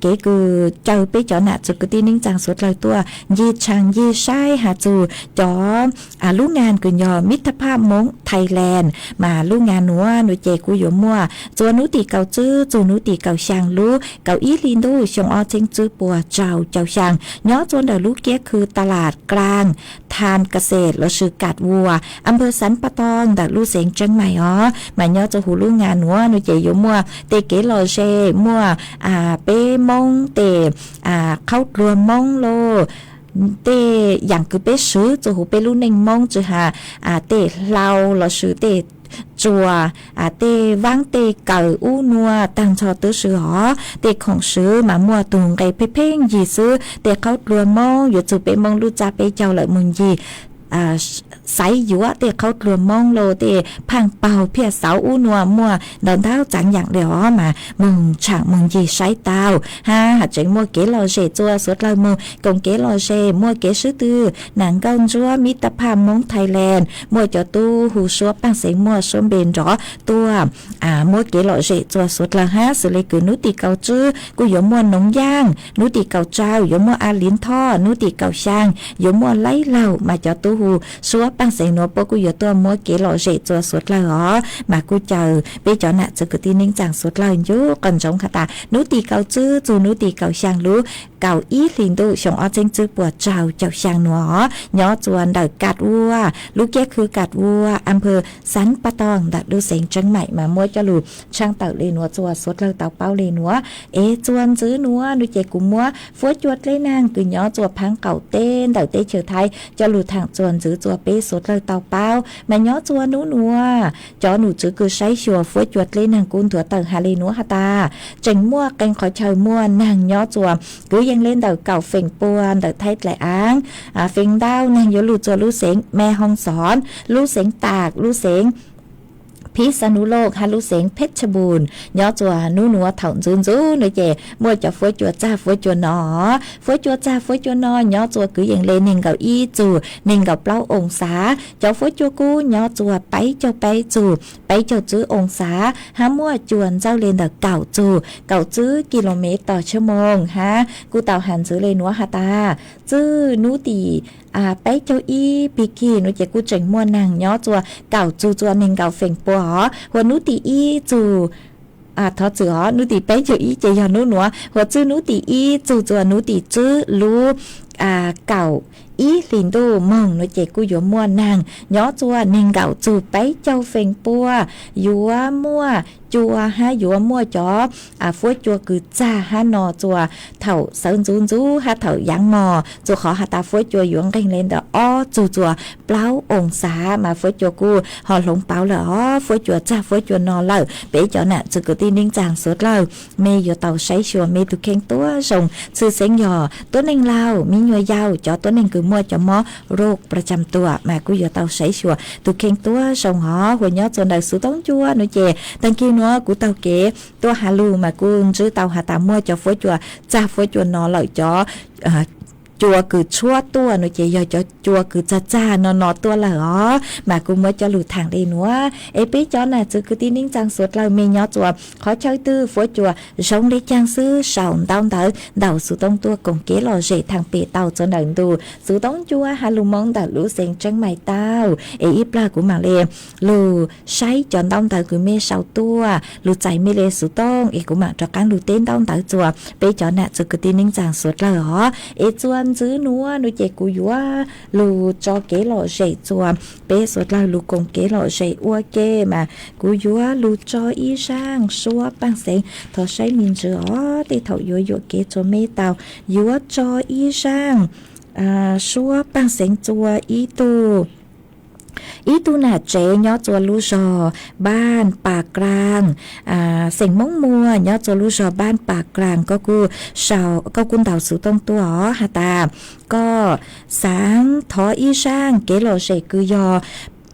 kev kws caw peb cov nam txwv kwv tij neej tsaa suav dlawg tuaj ncig tshaaj ncig saib has txug cov lub ngaa kws yog Mithaphaab Moob Thailand. Mas lub ngaa nuav nuav ces kuj yuav muaj txuas nub tim kaum tswb txug nub tim kaum xyaa lub kaum ib hli ntuj xyoo ob txheeb tswb puas rau caum xyaa nyob txuas ntawm lub kiab khw ta las klaag Tham Ka Xes lossis Kaam Vuas, a phawv Xav Pa Toog ntawm lub xeev Tseeb Maim os. Mas nyob txuas huv lub ngaa nuav nuav ces yuav muaj tej kev lom zem, muaj peb Moob tej qhaub dluag Moob lauj, tej yaam kws peb swv txuas huv peb lub neej Moob tsi has tej hlau lossis tej tsuas, tej vaab tej kawm ub nuav taag nrho tub swv hov. Tej khoom swv mas muaj tug nqe pheej pheej yig xwb. Tej qhaub dluag Moob yuav txug peb Moob lub txaj peb caug lawm moog yig xaiv yuav tej qhaub dluag Moob lauj, tej phaaj paug phiaj xauv ub nuav muaj ntau ntau txaav yaam le hov. Mas moog tshaam moog yig saib tau hab has tseem muaj kev lom zem txuas suav dlawg moog koom kev lom zem, muaj kev swb twg Nam Nkauj Ntsuab Mithaphaab Moob Thailand, muaj cov tub hu suab paaj xeev muaj suab npe nrov tuaj muab kev lom zem txuas suav dlawg hab. Xws le kws nub tim kaum tswb kuj yuav muaj Noov Yaaj, nub tim kaum rau yuav muaj A Liv Thoj, nub tim kaum xyaa yuav muaj Laib Laug. Mas cov tub hu suab paaj xeev nuav puab kuj yuav tuaj muab kev lom zem txuas suav dlawg os. Mas kuj caw peb cov nam txwv kwv tij neej tsaa suav dlawg ncu qhov ntsoov has tas nub tim kaum tswb txug nub tim kaum xyaa lub kaum ib hli ntuj xyoo ob txheeb tswb puas rau caum xyaa nuav os, nyob txuas ntawm Kaam Vuas, lub kiab khw Kaam Vuas, a phawv Xav Pa Toog ntawm lub xeev Tseeb Maim. Mas muab coj lug tshaaj tawm le nuav txuas suav dlawg tau paub le nuav. Es txuas ntxiv nuav nuav ces kuv muab fuab cua dleb naag kws nyob txuas phaab qaum teb ntawm teb chaws Thaib coj lug thaam txuas ntxiv txuas peb suav dlawg tau paub. Mas nyob txuas nub nuav cov num tswv kws saib xyuas fuab cua dleb naag kuj nthuav tawm has le nuav has tas tseem muaj qee qhov chaw muaj naag nyob txuas kwv yees le ntawm kaum feem pua ntawm Thaib dlaim aav. Feem ntau naag yuav lug txuas lub xeev Me Hoo Xoon, lub xeev Taam, lub xeev Phib Xa Nub Looj hab lub xeev Pheb Tha Npum. Nyob txuas nub nuav thaum ntxiv ntxiv nuav ces muaj cov fuab cua txag fuab cua no. Fuab cua txag fuab cua no nyob txuas kwv yees le neeg nkaum ib txug neeg nkaum plaub oo xav. Cov fuab cua kub nyob txuas peb caug peb txug peb caug tswb oo xav hab muaj cua ntxawj le ntawm kaum txug kaum tswb ki lo mev tos tshab moos hab. Kuj tau has ntxiv le nuav has tas txwj nub tim peb caug ib pig kig nuav ces kuj tseem muaj naag nyob txuas kaum txug txuas neeg nkaum feem pua os. Huas nub tim ib txug, thov txwm os, nub tim peb caug ib ces yog nub nuav. Huas txwj nub tim ib txug txuas nub tim tswb lub kaum ib hlis ntuj moog no ces kuj yuav muaj naag nyob txua neeg nkaum txug peb caug feem pua, yuav muaj cua hab yuav muaj cov fuab cua kws txag hab no txua thaum sawv ntxuv ntxuv hab thaum yaav mog, txua qhov has tas fuab cua yuav nqeeg le ntawm ob txug txua plaub oo xav mas fuab cua kuj ho hloov pauv lawm os, fuab cua txag fuab cua no lawm. Peb cov nam txiv kwv tij neej tsaa suav dlawg, mej yuav tau saib xyuas mej tug kheej tuab zoo, tshwj xeeb yog tuab neeg laug, mi nyuas yau, cov tuab neeg kws muaj cov mob roj pra tsam tuam mas kuj yuav tau saib xyuas tug kheej tuab zoo os. Huas nyob txua ntawm xuv toob ncua no ces taag kig nuav kuv taug kev tuaj has lug mas kuj ntsib tau has tas muaj cov fuab cua txag fuab cua no lawm, cov cua kws tshuab tuaj no ces yog cov cua kws txag txag no no tuaj lawm os, mas kuj muab coj lug thaam le nuav. Es peb cov nam txiv kwv tij neej tsaa suav dlawg, mej nyob txua qhov chaw twg fuab cua zoo le caag xwb sau ntaub ntawv ntaus xuv toob tuaj koom kev lom zem thaam pem tau txua ntawm ntu xuv toob ncua has lug moo ntawm lub xeev Tseeb Mais tau. Es ib plag kuv maam le lug saib cov ntaub ntawv kws mej sau tuaj, lug txais mej le xuv toob es kuv maam rov qaab lug teb ntaub ntawv txua peb cov nam txiv kwv tij neej tsaa suav dlawg os. Es txua ntxiv nuav no ces kuv yuav lug tso kev lom zem txua peb suav dlawg lug koom kev lom zem ua ke mas kuv yuav lug tso ib zaaj suab paaj xeev. Thov saib me ntsis os, tej thaum yuav yuam kev txua mej tau. Yuav tso ib zaaj suab paaj xeev txua ib tug ib tug nam tsev nyob txua lub zog Npaj Pas Klaas, xeem Moob Muas nyob txua lub zog Npaj Pas Klaas, koj kuj ntaus xuv tooj tuaj os has tas koj xaav thov ib zaaj kev lom zem kws yog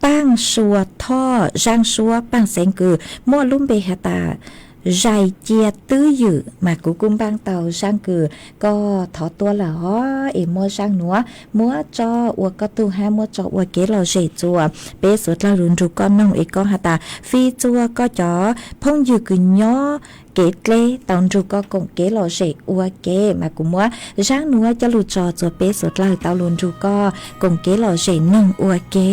paaj sua thoj, zaaj suab paaj xeev kws muaj lub npe has tas zais cia twb ywm, mas kuv kuj npaaj tau zaaj kws koj thov tuaj lawm os. Es muab zaaj nuav muab tso ua koj tug hab muab tso ua kev lom zem txua peb suav dlawg lug nrug koj noog es koj has tas fij txua koj cov phooj ywg kws nyob kev dleb tau nrug koj koom kev lom zem ua ke, mas kuv muab zaaj nuav coj lug tso txua peb suav dlawg tau lug nrug koj koom kev lom zem noog ua ke.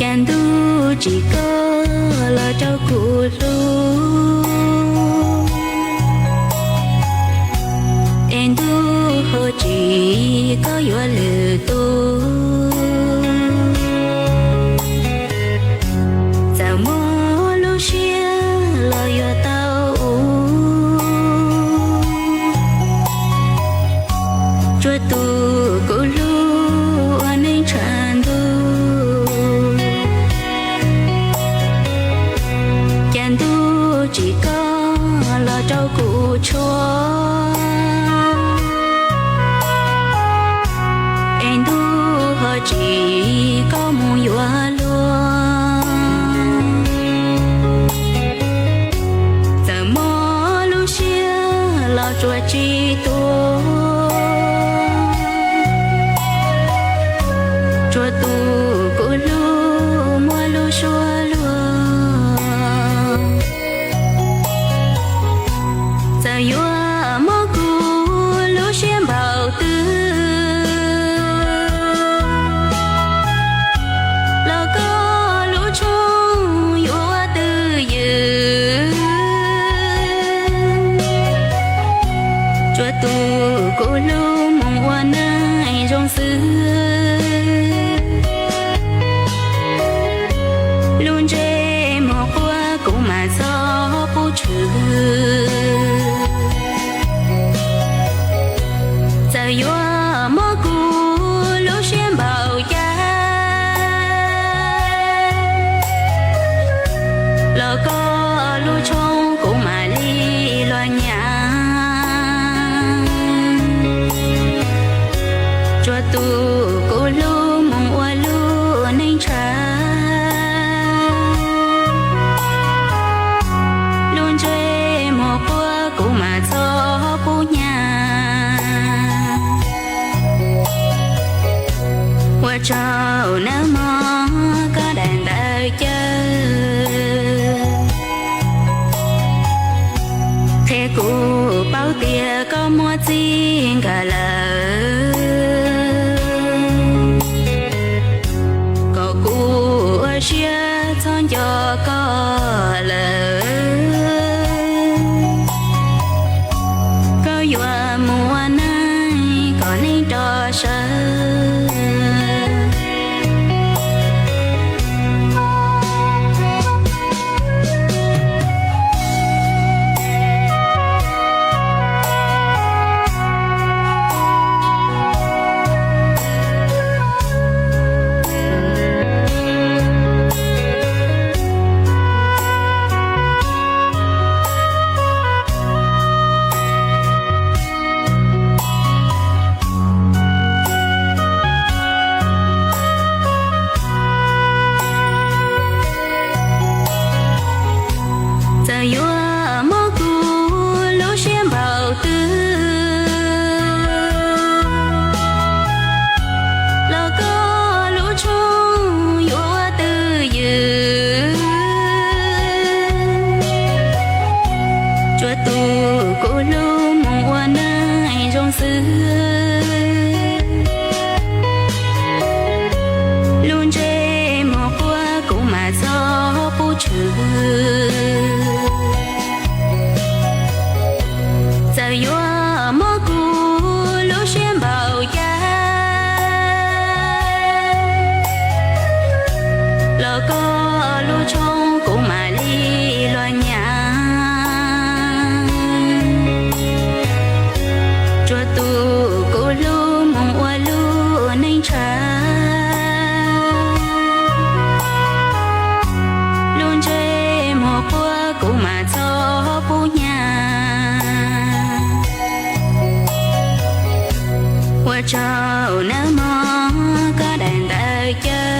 Cas ntuj tsim koj los rau kuv hlub, es ntuj ho tsim koj yuav lwm tus. Txawm mob lub siab los yuav tau ua, tsuas tus kuv hlub ua neej tshav ntuj. Cas ntuj tsim koj los rau kuv tshuab, es ntuj ho tsim koj mus yuav luag. Txawm mob lub siab los tsuas tsis tua, tsuas tus kuv hlub muaj lub suab luag. Txawm yuav mob kuv lub siab npaum twg, los koj lub tshoob yuav twj ywm. Tsuas tus kuv hlub mus ua neej zoo xwb, lub ntsej muag quaj kuv mam txhob pub tshwm. Txawm yuav mob kuv lub siab npaum cas, los koj lub tshoob kuv mam li los nyam. Tsuas tus kuv txij nkawm lawm, kom kuv ua siab txhob nco koj lawm. Koj yuav mus ua neej kom neej rov sawv. Txawm yuav mob kuv lub siab npaum twg los koj lub tshooj yuav ua twj ywm. Tsuas tu kuv hlub mus ua neej zoo xwb. Lub ntsej muag quaj kuv mam txhob pub tshwm. Txawm yuav mob kuv lub siab npaum cas los koj lub tshooj kuv mam li los nyam. Tsuas tu kuv hlub mus ua lub neej ntshaw. Lub ntsej muag quaj kuv mam txhob pub nyam. Ua tsaug nawb mog koj daim ntawv caw,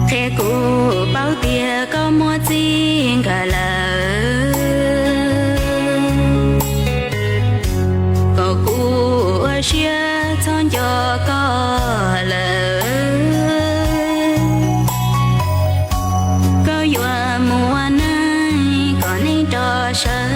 qhia kuv paub tias koj muaj txij nkawm lawm, kom kuv ua siab txhob nco koj lawm. Koj yuav mus ua neej kom neej rov sawv.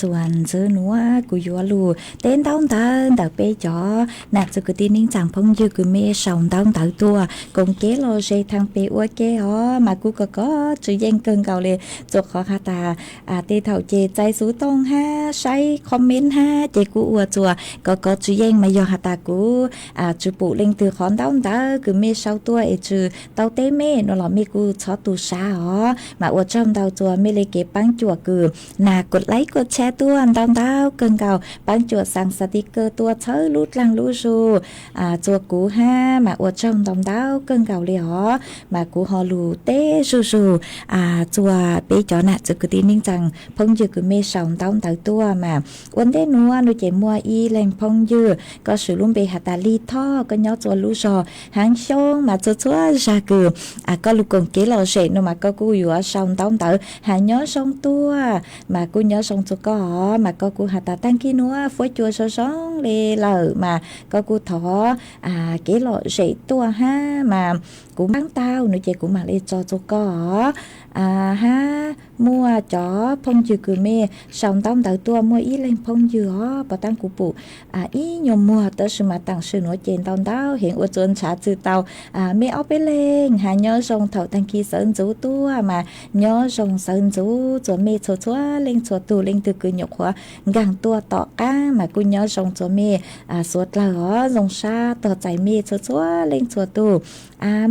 Txuas ntxiv nuav kuv yuav lug teb ntaub ntawv ntawm peb cov nam txiv kwv tij neej tsaa phooj ywg kws mej sau ntaub ntawv tuaj koom kev lom zem thaab peb ua ke os mas kuj kov kov tsis yeej kawg nkaus le. Txuas qhov has tas tej thaum ces txais xuv tooj hab saib comment hab ces kuj ua txuas kov kov tsis yeej mas yog has tas kuv tsis pum leej twg qhov ntaub ntawv kws mej sau tuaj es tsis tau teb mej nuav los mej kuj txhob tu sab os mas ua tsaug ntau txuas mej le kev paab cuam kws nas kuas like kuas share tuaj ntau ntau kawg nkaus paab cuam xaa xaa ti kaw tuaj txhawb lub dlaag lub zug txuas kuv hab mas ua tsaug ntau ntau kawg nkaus le os mas kuv ho lug teb zuj zug txuas peb cov nam txiv kwv tij neej tsaa phooj ywg kws mej sau ntaub ntawv tuaj mas ua ntej nuav nuav ces muaj ib leeg phooj ywg koj swv lub npe has tas Lig Thoj koj nyob txuas lub zog Haav Xyooj mas txhua txhua zag kws koj lug koom kev lom zem nuav mas koj kuj yuav sau ntaub ntawv has nyob zoo tuaj mas kuj nyob zoo txuas koj os mas koj kuj has tas taag kig nuav fuab cua zoo zoo le lawm mas koj kuj thov kev lom zem tuaj hab mas kuv npaab tau nuav ces kuv maam le tso txuas koj os. Hab muaj cov phooj ywg kws mej sau ntaub ntawv tuaj muaj ib leeg phooj ywg os puas taab kuv pum ib nyuas muag tab sis mas taam sim nuav ces ntau ntau heev ua txuas ntshav txwm tau mej ob peb leeg has nyob zoo thaum taag kig sawv ntxuv tuaj mas nyob zoo sawv ntxuv txuas mej txhua txhua leej txhua tug leej twg kws nyuam qhuav nkaag tuaj tom qaab mas kuj nyob zoo txuas mej suav dlawg os zoo sab tog txais mej txhua txhua leej txhua tug.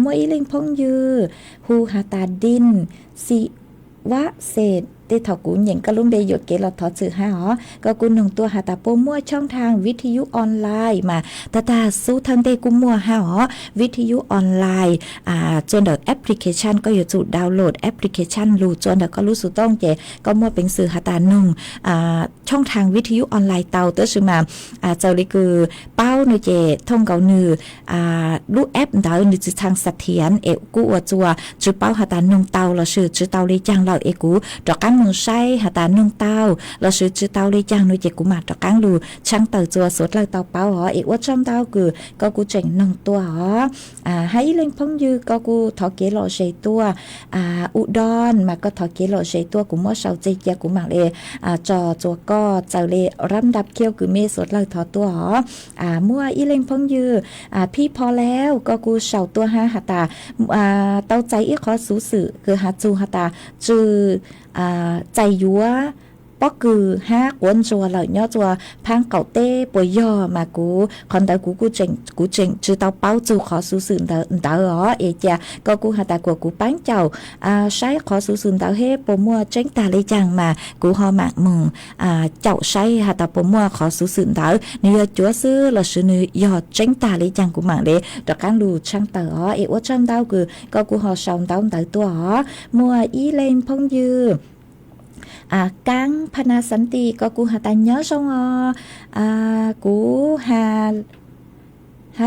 Muaj ib leeg phooj ywg hu has tas Din Xi Vam Xes tej thaum kuv nyeem koj lub npe yuam kev los thov txim hab os koj kuj noog tuaj has tas puas muaj tshooj thaag vij thi yub online mas tag tag xub thawj ntej kuj muaj hab os vij thi yub online txuas ntawm application koj yuav tsum download application lug txuas ntawm koj lub xuv tooj ces koj muaj peev xwm has tas noog tshooj thaag vij thi yub online tau tab sis mas txawm le kws paub nuav ces thooj nkaus nwg lub app ntawd nwg tsi txhaj xav thiav es kuj ua txuas tsi paub has tas noog tau lossis tsi tau le caag lawm es kuv rov qaab moog saib has tas noog tau lossis tsi tau le caag nuav ces kuv maam rov qaab lug tshaaj tawm txuas suav dlawg tau paub os es ua tsaug ntau kws koj kuj tseem noog tuaj os. Hab ib leeg phooj ywg koj kuj thov kev lom zem tuaj U Don mas koj thov kev lom zem tuaj kuv muab sau txeg cia kuv maam le tso txuas koj txawm le rab ntap khiauj kws mej suav dlawg thov tuaj os. Muaj ib leeg phooj ywg Phij Pho Lauj koj kuj sau tuaj hab has tas tau txais ib qhov xuv xwm kws has txug has tas tsw txais yuav pob kws hab quav ntsuag lawm nyob txuas phaab qaum teb puas yog mas kuv qhov ntawd kuv kuj tseem kuv tseem tsi tau paub txug qhov xuv xwm ntawd os es cia koj kuj has tas kuas kuv paab caum saib qhov xuv xwm ntawd hab puas muaj tseeb tag le caag mas kuv ho maam moog caum saib has tas puas muaj qhov xuv xwm ntawd nwg yog cuav xwb lossis nwg yog tseeb tag le caag kuv maam le rov qaab lug tshaaj tawm os es ua tsaug ntau kws koj kuj ho sau ntaub ntawv tuaj os. Muaj ib leeg phooj ywg Kaab Phana Xanti koj kuj has tas nyob zoo os kuv has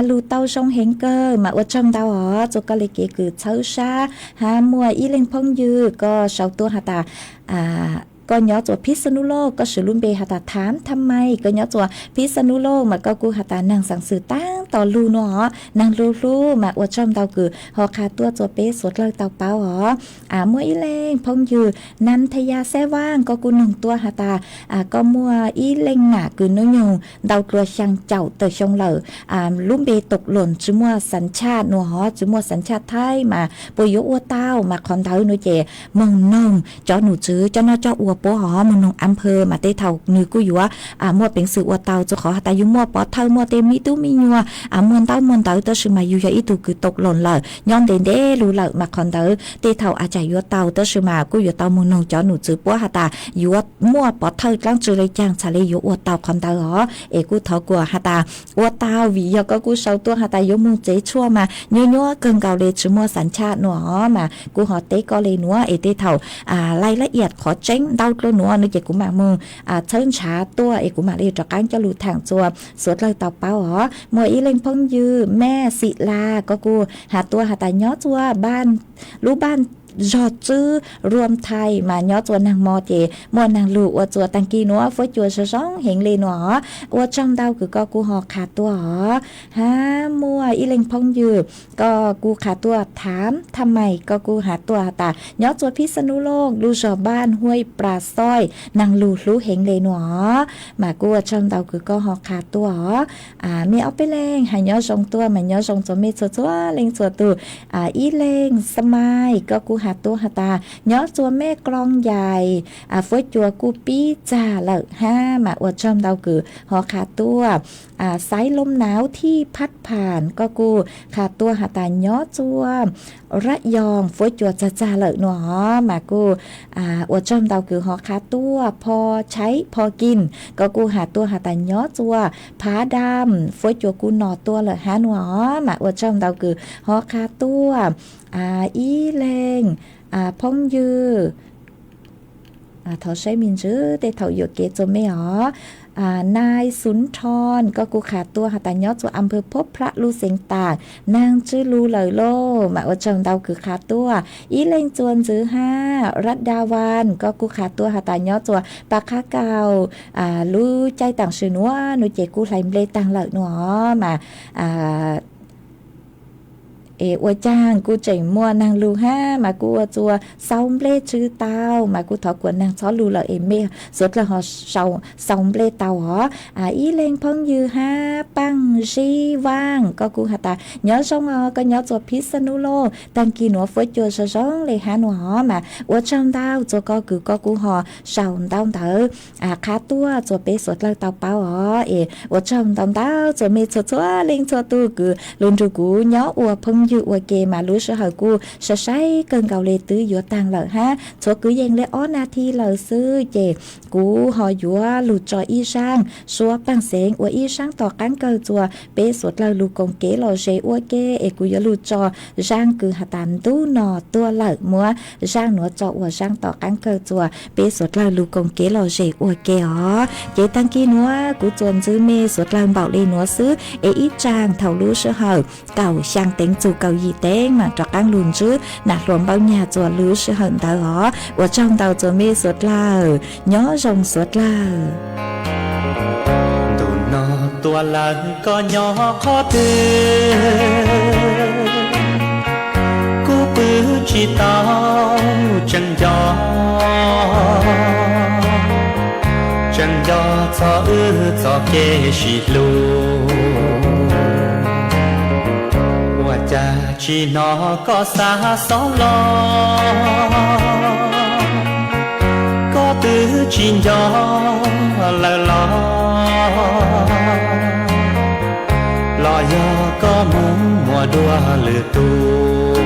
lug tau zoo heev kawg mas ua tsaug ntau os txuas koj le kev kws txhawb sab hab muaj ib leeg phooj ywg koj sau tuaj has tas koj nyob txuas Phij Xa Nub Lauj koj swv lub npe has tas Tham Tham Mai koj nyob txuas Phij Xa Nub Lauj mas koj kuj has tas naag xaav xwm taab tom lug nuav os naag lug hlub mas ua tsaug ntau kws ho qha tuaj txuas peb suav dlawg tau paub os. Muaj ib leeg phooj ywg Nam Thas Yas Xab Vaaj koj kuj noog tuaj has tas koj muaj ib leej nam kws nub nyoog ntau dlua xyaa caum tawm xyoo lawm lub npe Toom Loos tsi muaj xav tshaj nuav hov tsi muaj xav tshaj Thaib mas puas yuav ua tau mas qhov ntawd nuav ces moog noog cov num tswv coj noj coj ua puab hov moog noog a phawv mas tej thaum nwg kuj yuav muaj peev xwm ua tau txug qhov has tas yug muaj pov thawj muaj tej me tub me nyuam muaj ntaub muaj ntawv tab sis mas yug yog ib tug kws Toom Loos lawm nyob ntev ntev lug lawm mas qhov ntawd tej thaum a tsam yuav tau tab sis mas kuj yuav tau moog noog cov num tswv puab has tas yuav muaj pov thawj dlaab tsi le caag txhad le yuav ua tau qhov ntawd hov es kuj thov kuas has tas ua tau vim yog koj kuj sau tuaj has tas yuav moog tsev tshuaj mas nyuaj nyuaj kawg nkaus le tsi muaj xav tshaj nuav hov mas kuj ho teb koj le nuav es tej thaum laj lab iam qhov tseeb ntau dlua nuav nuav ces kuv maam moog txhawb ntshav tuaj es kuv maam le rov qaab coj lug thaam txuas suav dlawg tau paub hov. Muaj ib leeg phooj ywg Mej Xim Las koj kuj has tuaj has tas nyob txuas lub npaj zog tswb ruam thais mas nyob txua nag mo ces muaj nag lug ua txua taag kis nuav fuab cua zoo zoo heev le nuav os. Ua tsaug ntau kws koj kuj ho qha tuaj os. Hab muaj ib leeg phooj ywg koj kuj qha tuaj tham tham mais, koj kuj has tuaj has tas nyob txua Phij Xa Nub Looj lub zog Npaj Huaj Plas Xoj, nag lug hlub heev le nuav os. Mas kuj ua tsaug ntau kws koj ho qha tuaj os. Mej ob peb leeg has nyob zoo tuaj mas nyob zoo txua mej txhua txhua leej txhua tug. Ib leeg Xa Mais koj kuj has tuaj has tas nyob txua Mej Kloo Yais, fuab cua kuj pib txag lawm hab mas ua tsaug ntau kws ho qha tuaj. Xaiv Looj Nauv Thij Phab Pham koj kuj qha tuaj has tas nyob txua Rab Yoos fuab cua txag txag lawm nuav os. Mas kuj ua tsaug ntau kws ho qha tuaj. Pho Tshaib Pho Kij koj kuj has tuaj has tas nyob txua Phav Dam fuab cua kuj no tuaj lawm hab nuav os. Mas ua tsaug ntau kws ho qha tuaj. Ib leeg phooj ywg, thov saib me ntsis tej thaum yuam kev txua mej os. Nais Xuv Thoo koj kuj qha tuaj has tas nyob txua Amphawv Phob Phrab lub xeev Taas, naag tswb lug lawm lauj. Mas ua tsaug ntau kws qha tuaj. Ib leeg txua ntxwv hab Rab Da Vas koj kuj qha tuaj has tas nyob txua Pas Qhab Kaus, lub caij taam sim nuav nuav ces kuj hlais nplej taag lawm nuav os. Mas es ua caag kuj tseem muaj naag lug hab mas kuj ua txua xau nplej tsw tau, mas kuj thov kuas naag txhob lug lawm es mej suav dlawg ho xau nplej tau os. Ib leeg phooj ywg hab Paaj Zib Vaaj koj kuj has tas nyob zoo os, koj nyob txua Phij Xa Nub Looj, taag kis nuav fuab cua zoo zoo le hab nuav os. Mas ua tsaug ntau txua koj kws koj kuj ho sau ntau ntawv qha tuaj txua peb suav dlawg tau paub os. Es ua tsaug ntau ntau txua mej txhua txhua leej txhua tug kws lug nrug kuv nyob ua phooj ywg ua ke mas lub sij hawm kuj sai sai kawg nkaus le twb yuav taag lawm hab txhua kwv yees le ob nas this lawm xwb ces kuv ho yuav lug tso ib zaaj suab paaj xeev ua ib zaaj tom qaab kawg txua peb suav dlawg lug koom kev lom zem ua ke. Es kuv yuav lug tso zaaj kws has tas ntub no tuaj lawm, muab zaaj nuav tso ua zaaj tom qaab kawg txua peb suav dlawg lug koom kev lom zem ua ke os. Ces taag kis nuav kuv txuas ntxwv mej suav dlawg npaum le nuav xwb es ib tsaam thaum lub sij hawm kaum xyaa teev txug kaum yim teev mam rov qaab lug ntsib nam hluas Npaub Nyag txua lub sij hawm ntawd os. Ua tsaug ntau txua mej suav dlawg, nyob zoo suav dlawg. Ntu no tuaj lawm koj nyob qhov twg, kuv pw tsis tau, tseem nco, tseem nco txog wb txoj kev sib hlub. Ua cas tsis hnov koj xa xov los, koj twb tsis nco lawm los, los yog koj mus muaj dua lwm tus.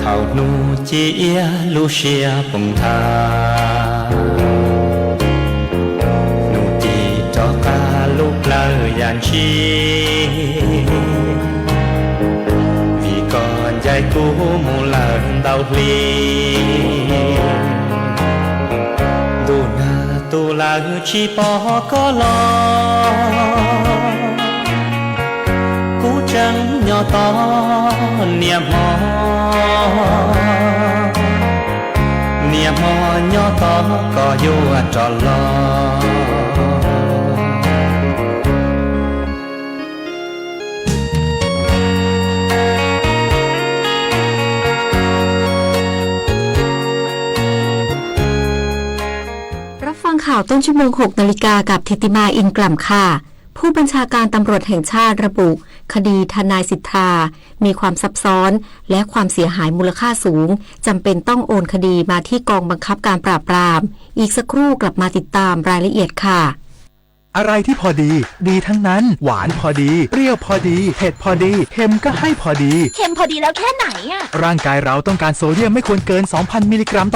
Thaum hnub ci iab lub siab poob nthav, hnub ci rov qab lub plawv yam ntshis, vim koj ncaim kuv mus lawm ntau hli. Ntuj nag tu lawm tsis pom koj los, kuv tseem nyob tos niaj hmo, niaj hmo nyob tos koj yuav rov los.รับฟังข่าวต้นชั่วโมง หกนาฬิกา กับธิติมา อินกล่ำค่ะ ผู้บัญชาการตำรวจแห่งชาติระบุ คดีทนายสิทธา มีความซับซ้อน และความเสียหายมูลค่าสูง จำเป็นต้องโอนคดีมาที่กองบังคับการปราบปราม อีกสักครู่กลับมาติดตามรายละเอียดค่ะ อะไรที่พอดี ดีทั้งนั้น หวานพอดี เปรี้ยวพอดี เผ็ดพอดี เค็มก็ให้พอดี เค็มพอดีแล้วแค่ไหนอะ ร่างกายเราต้องการโซเดียมไม่ควรเกิน สองพัน มิลลิกรัมต่อ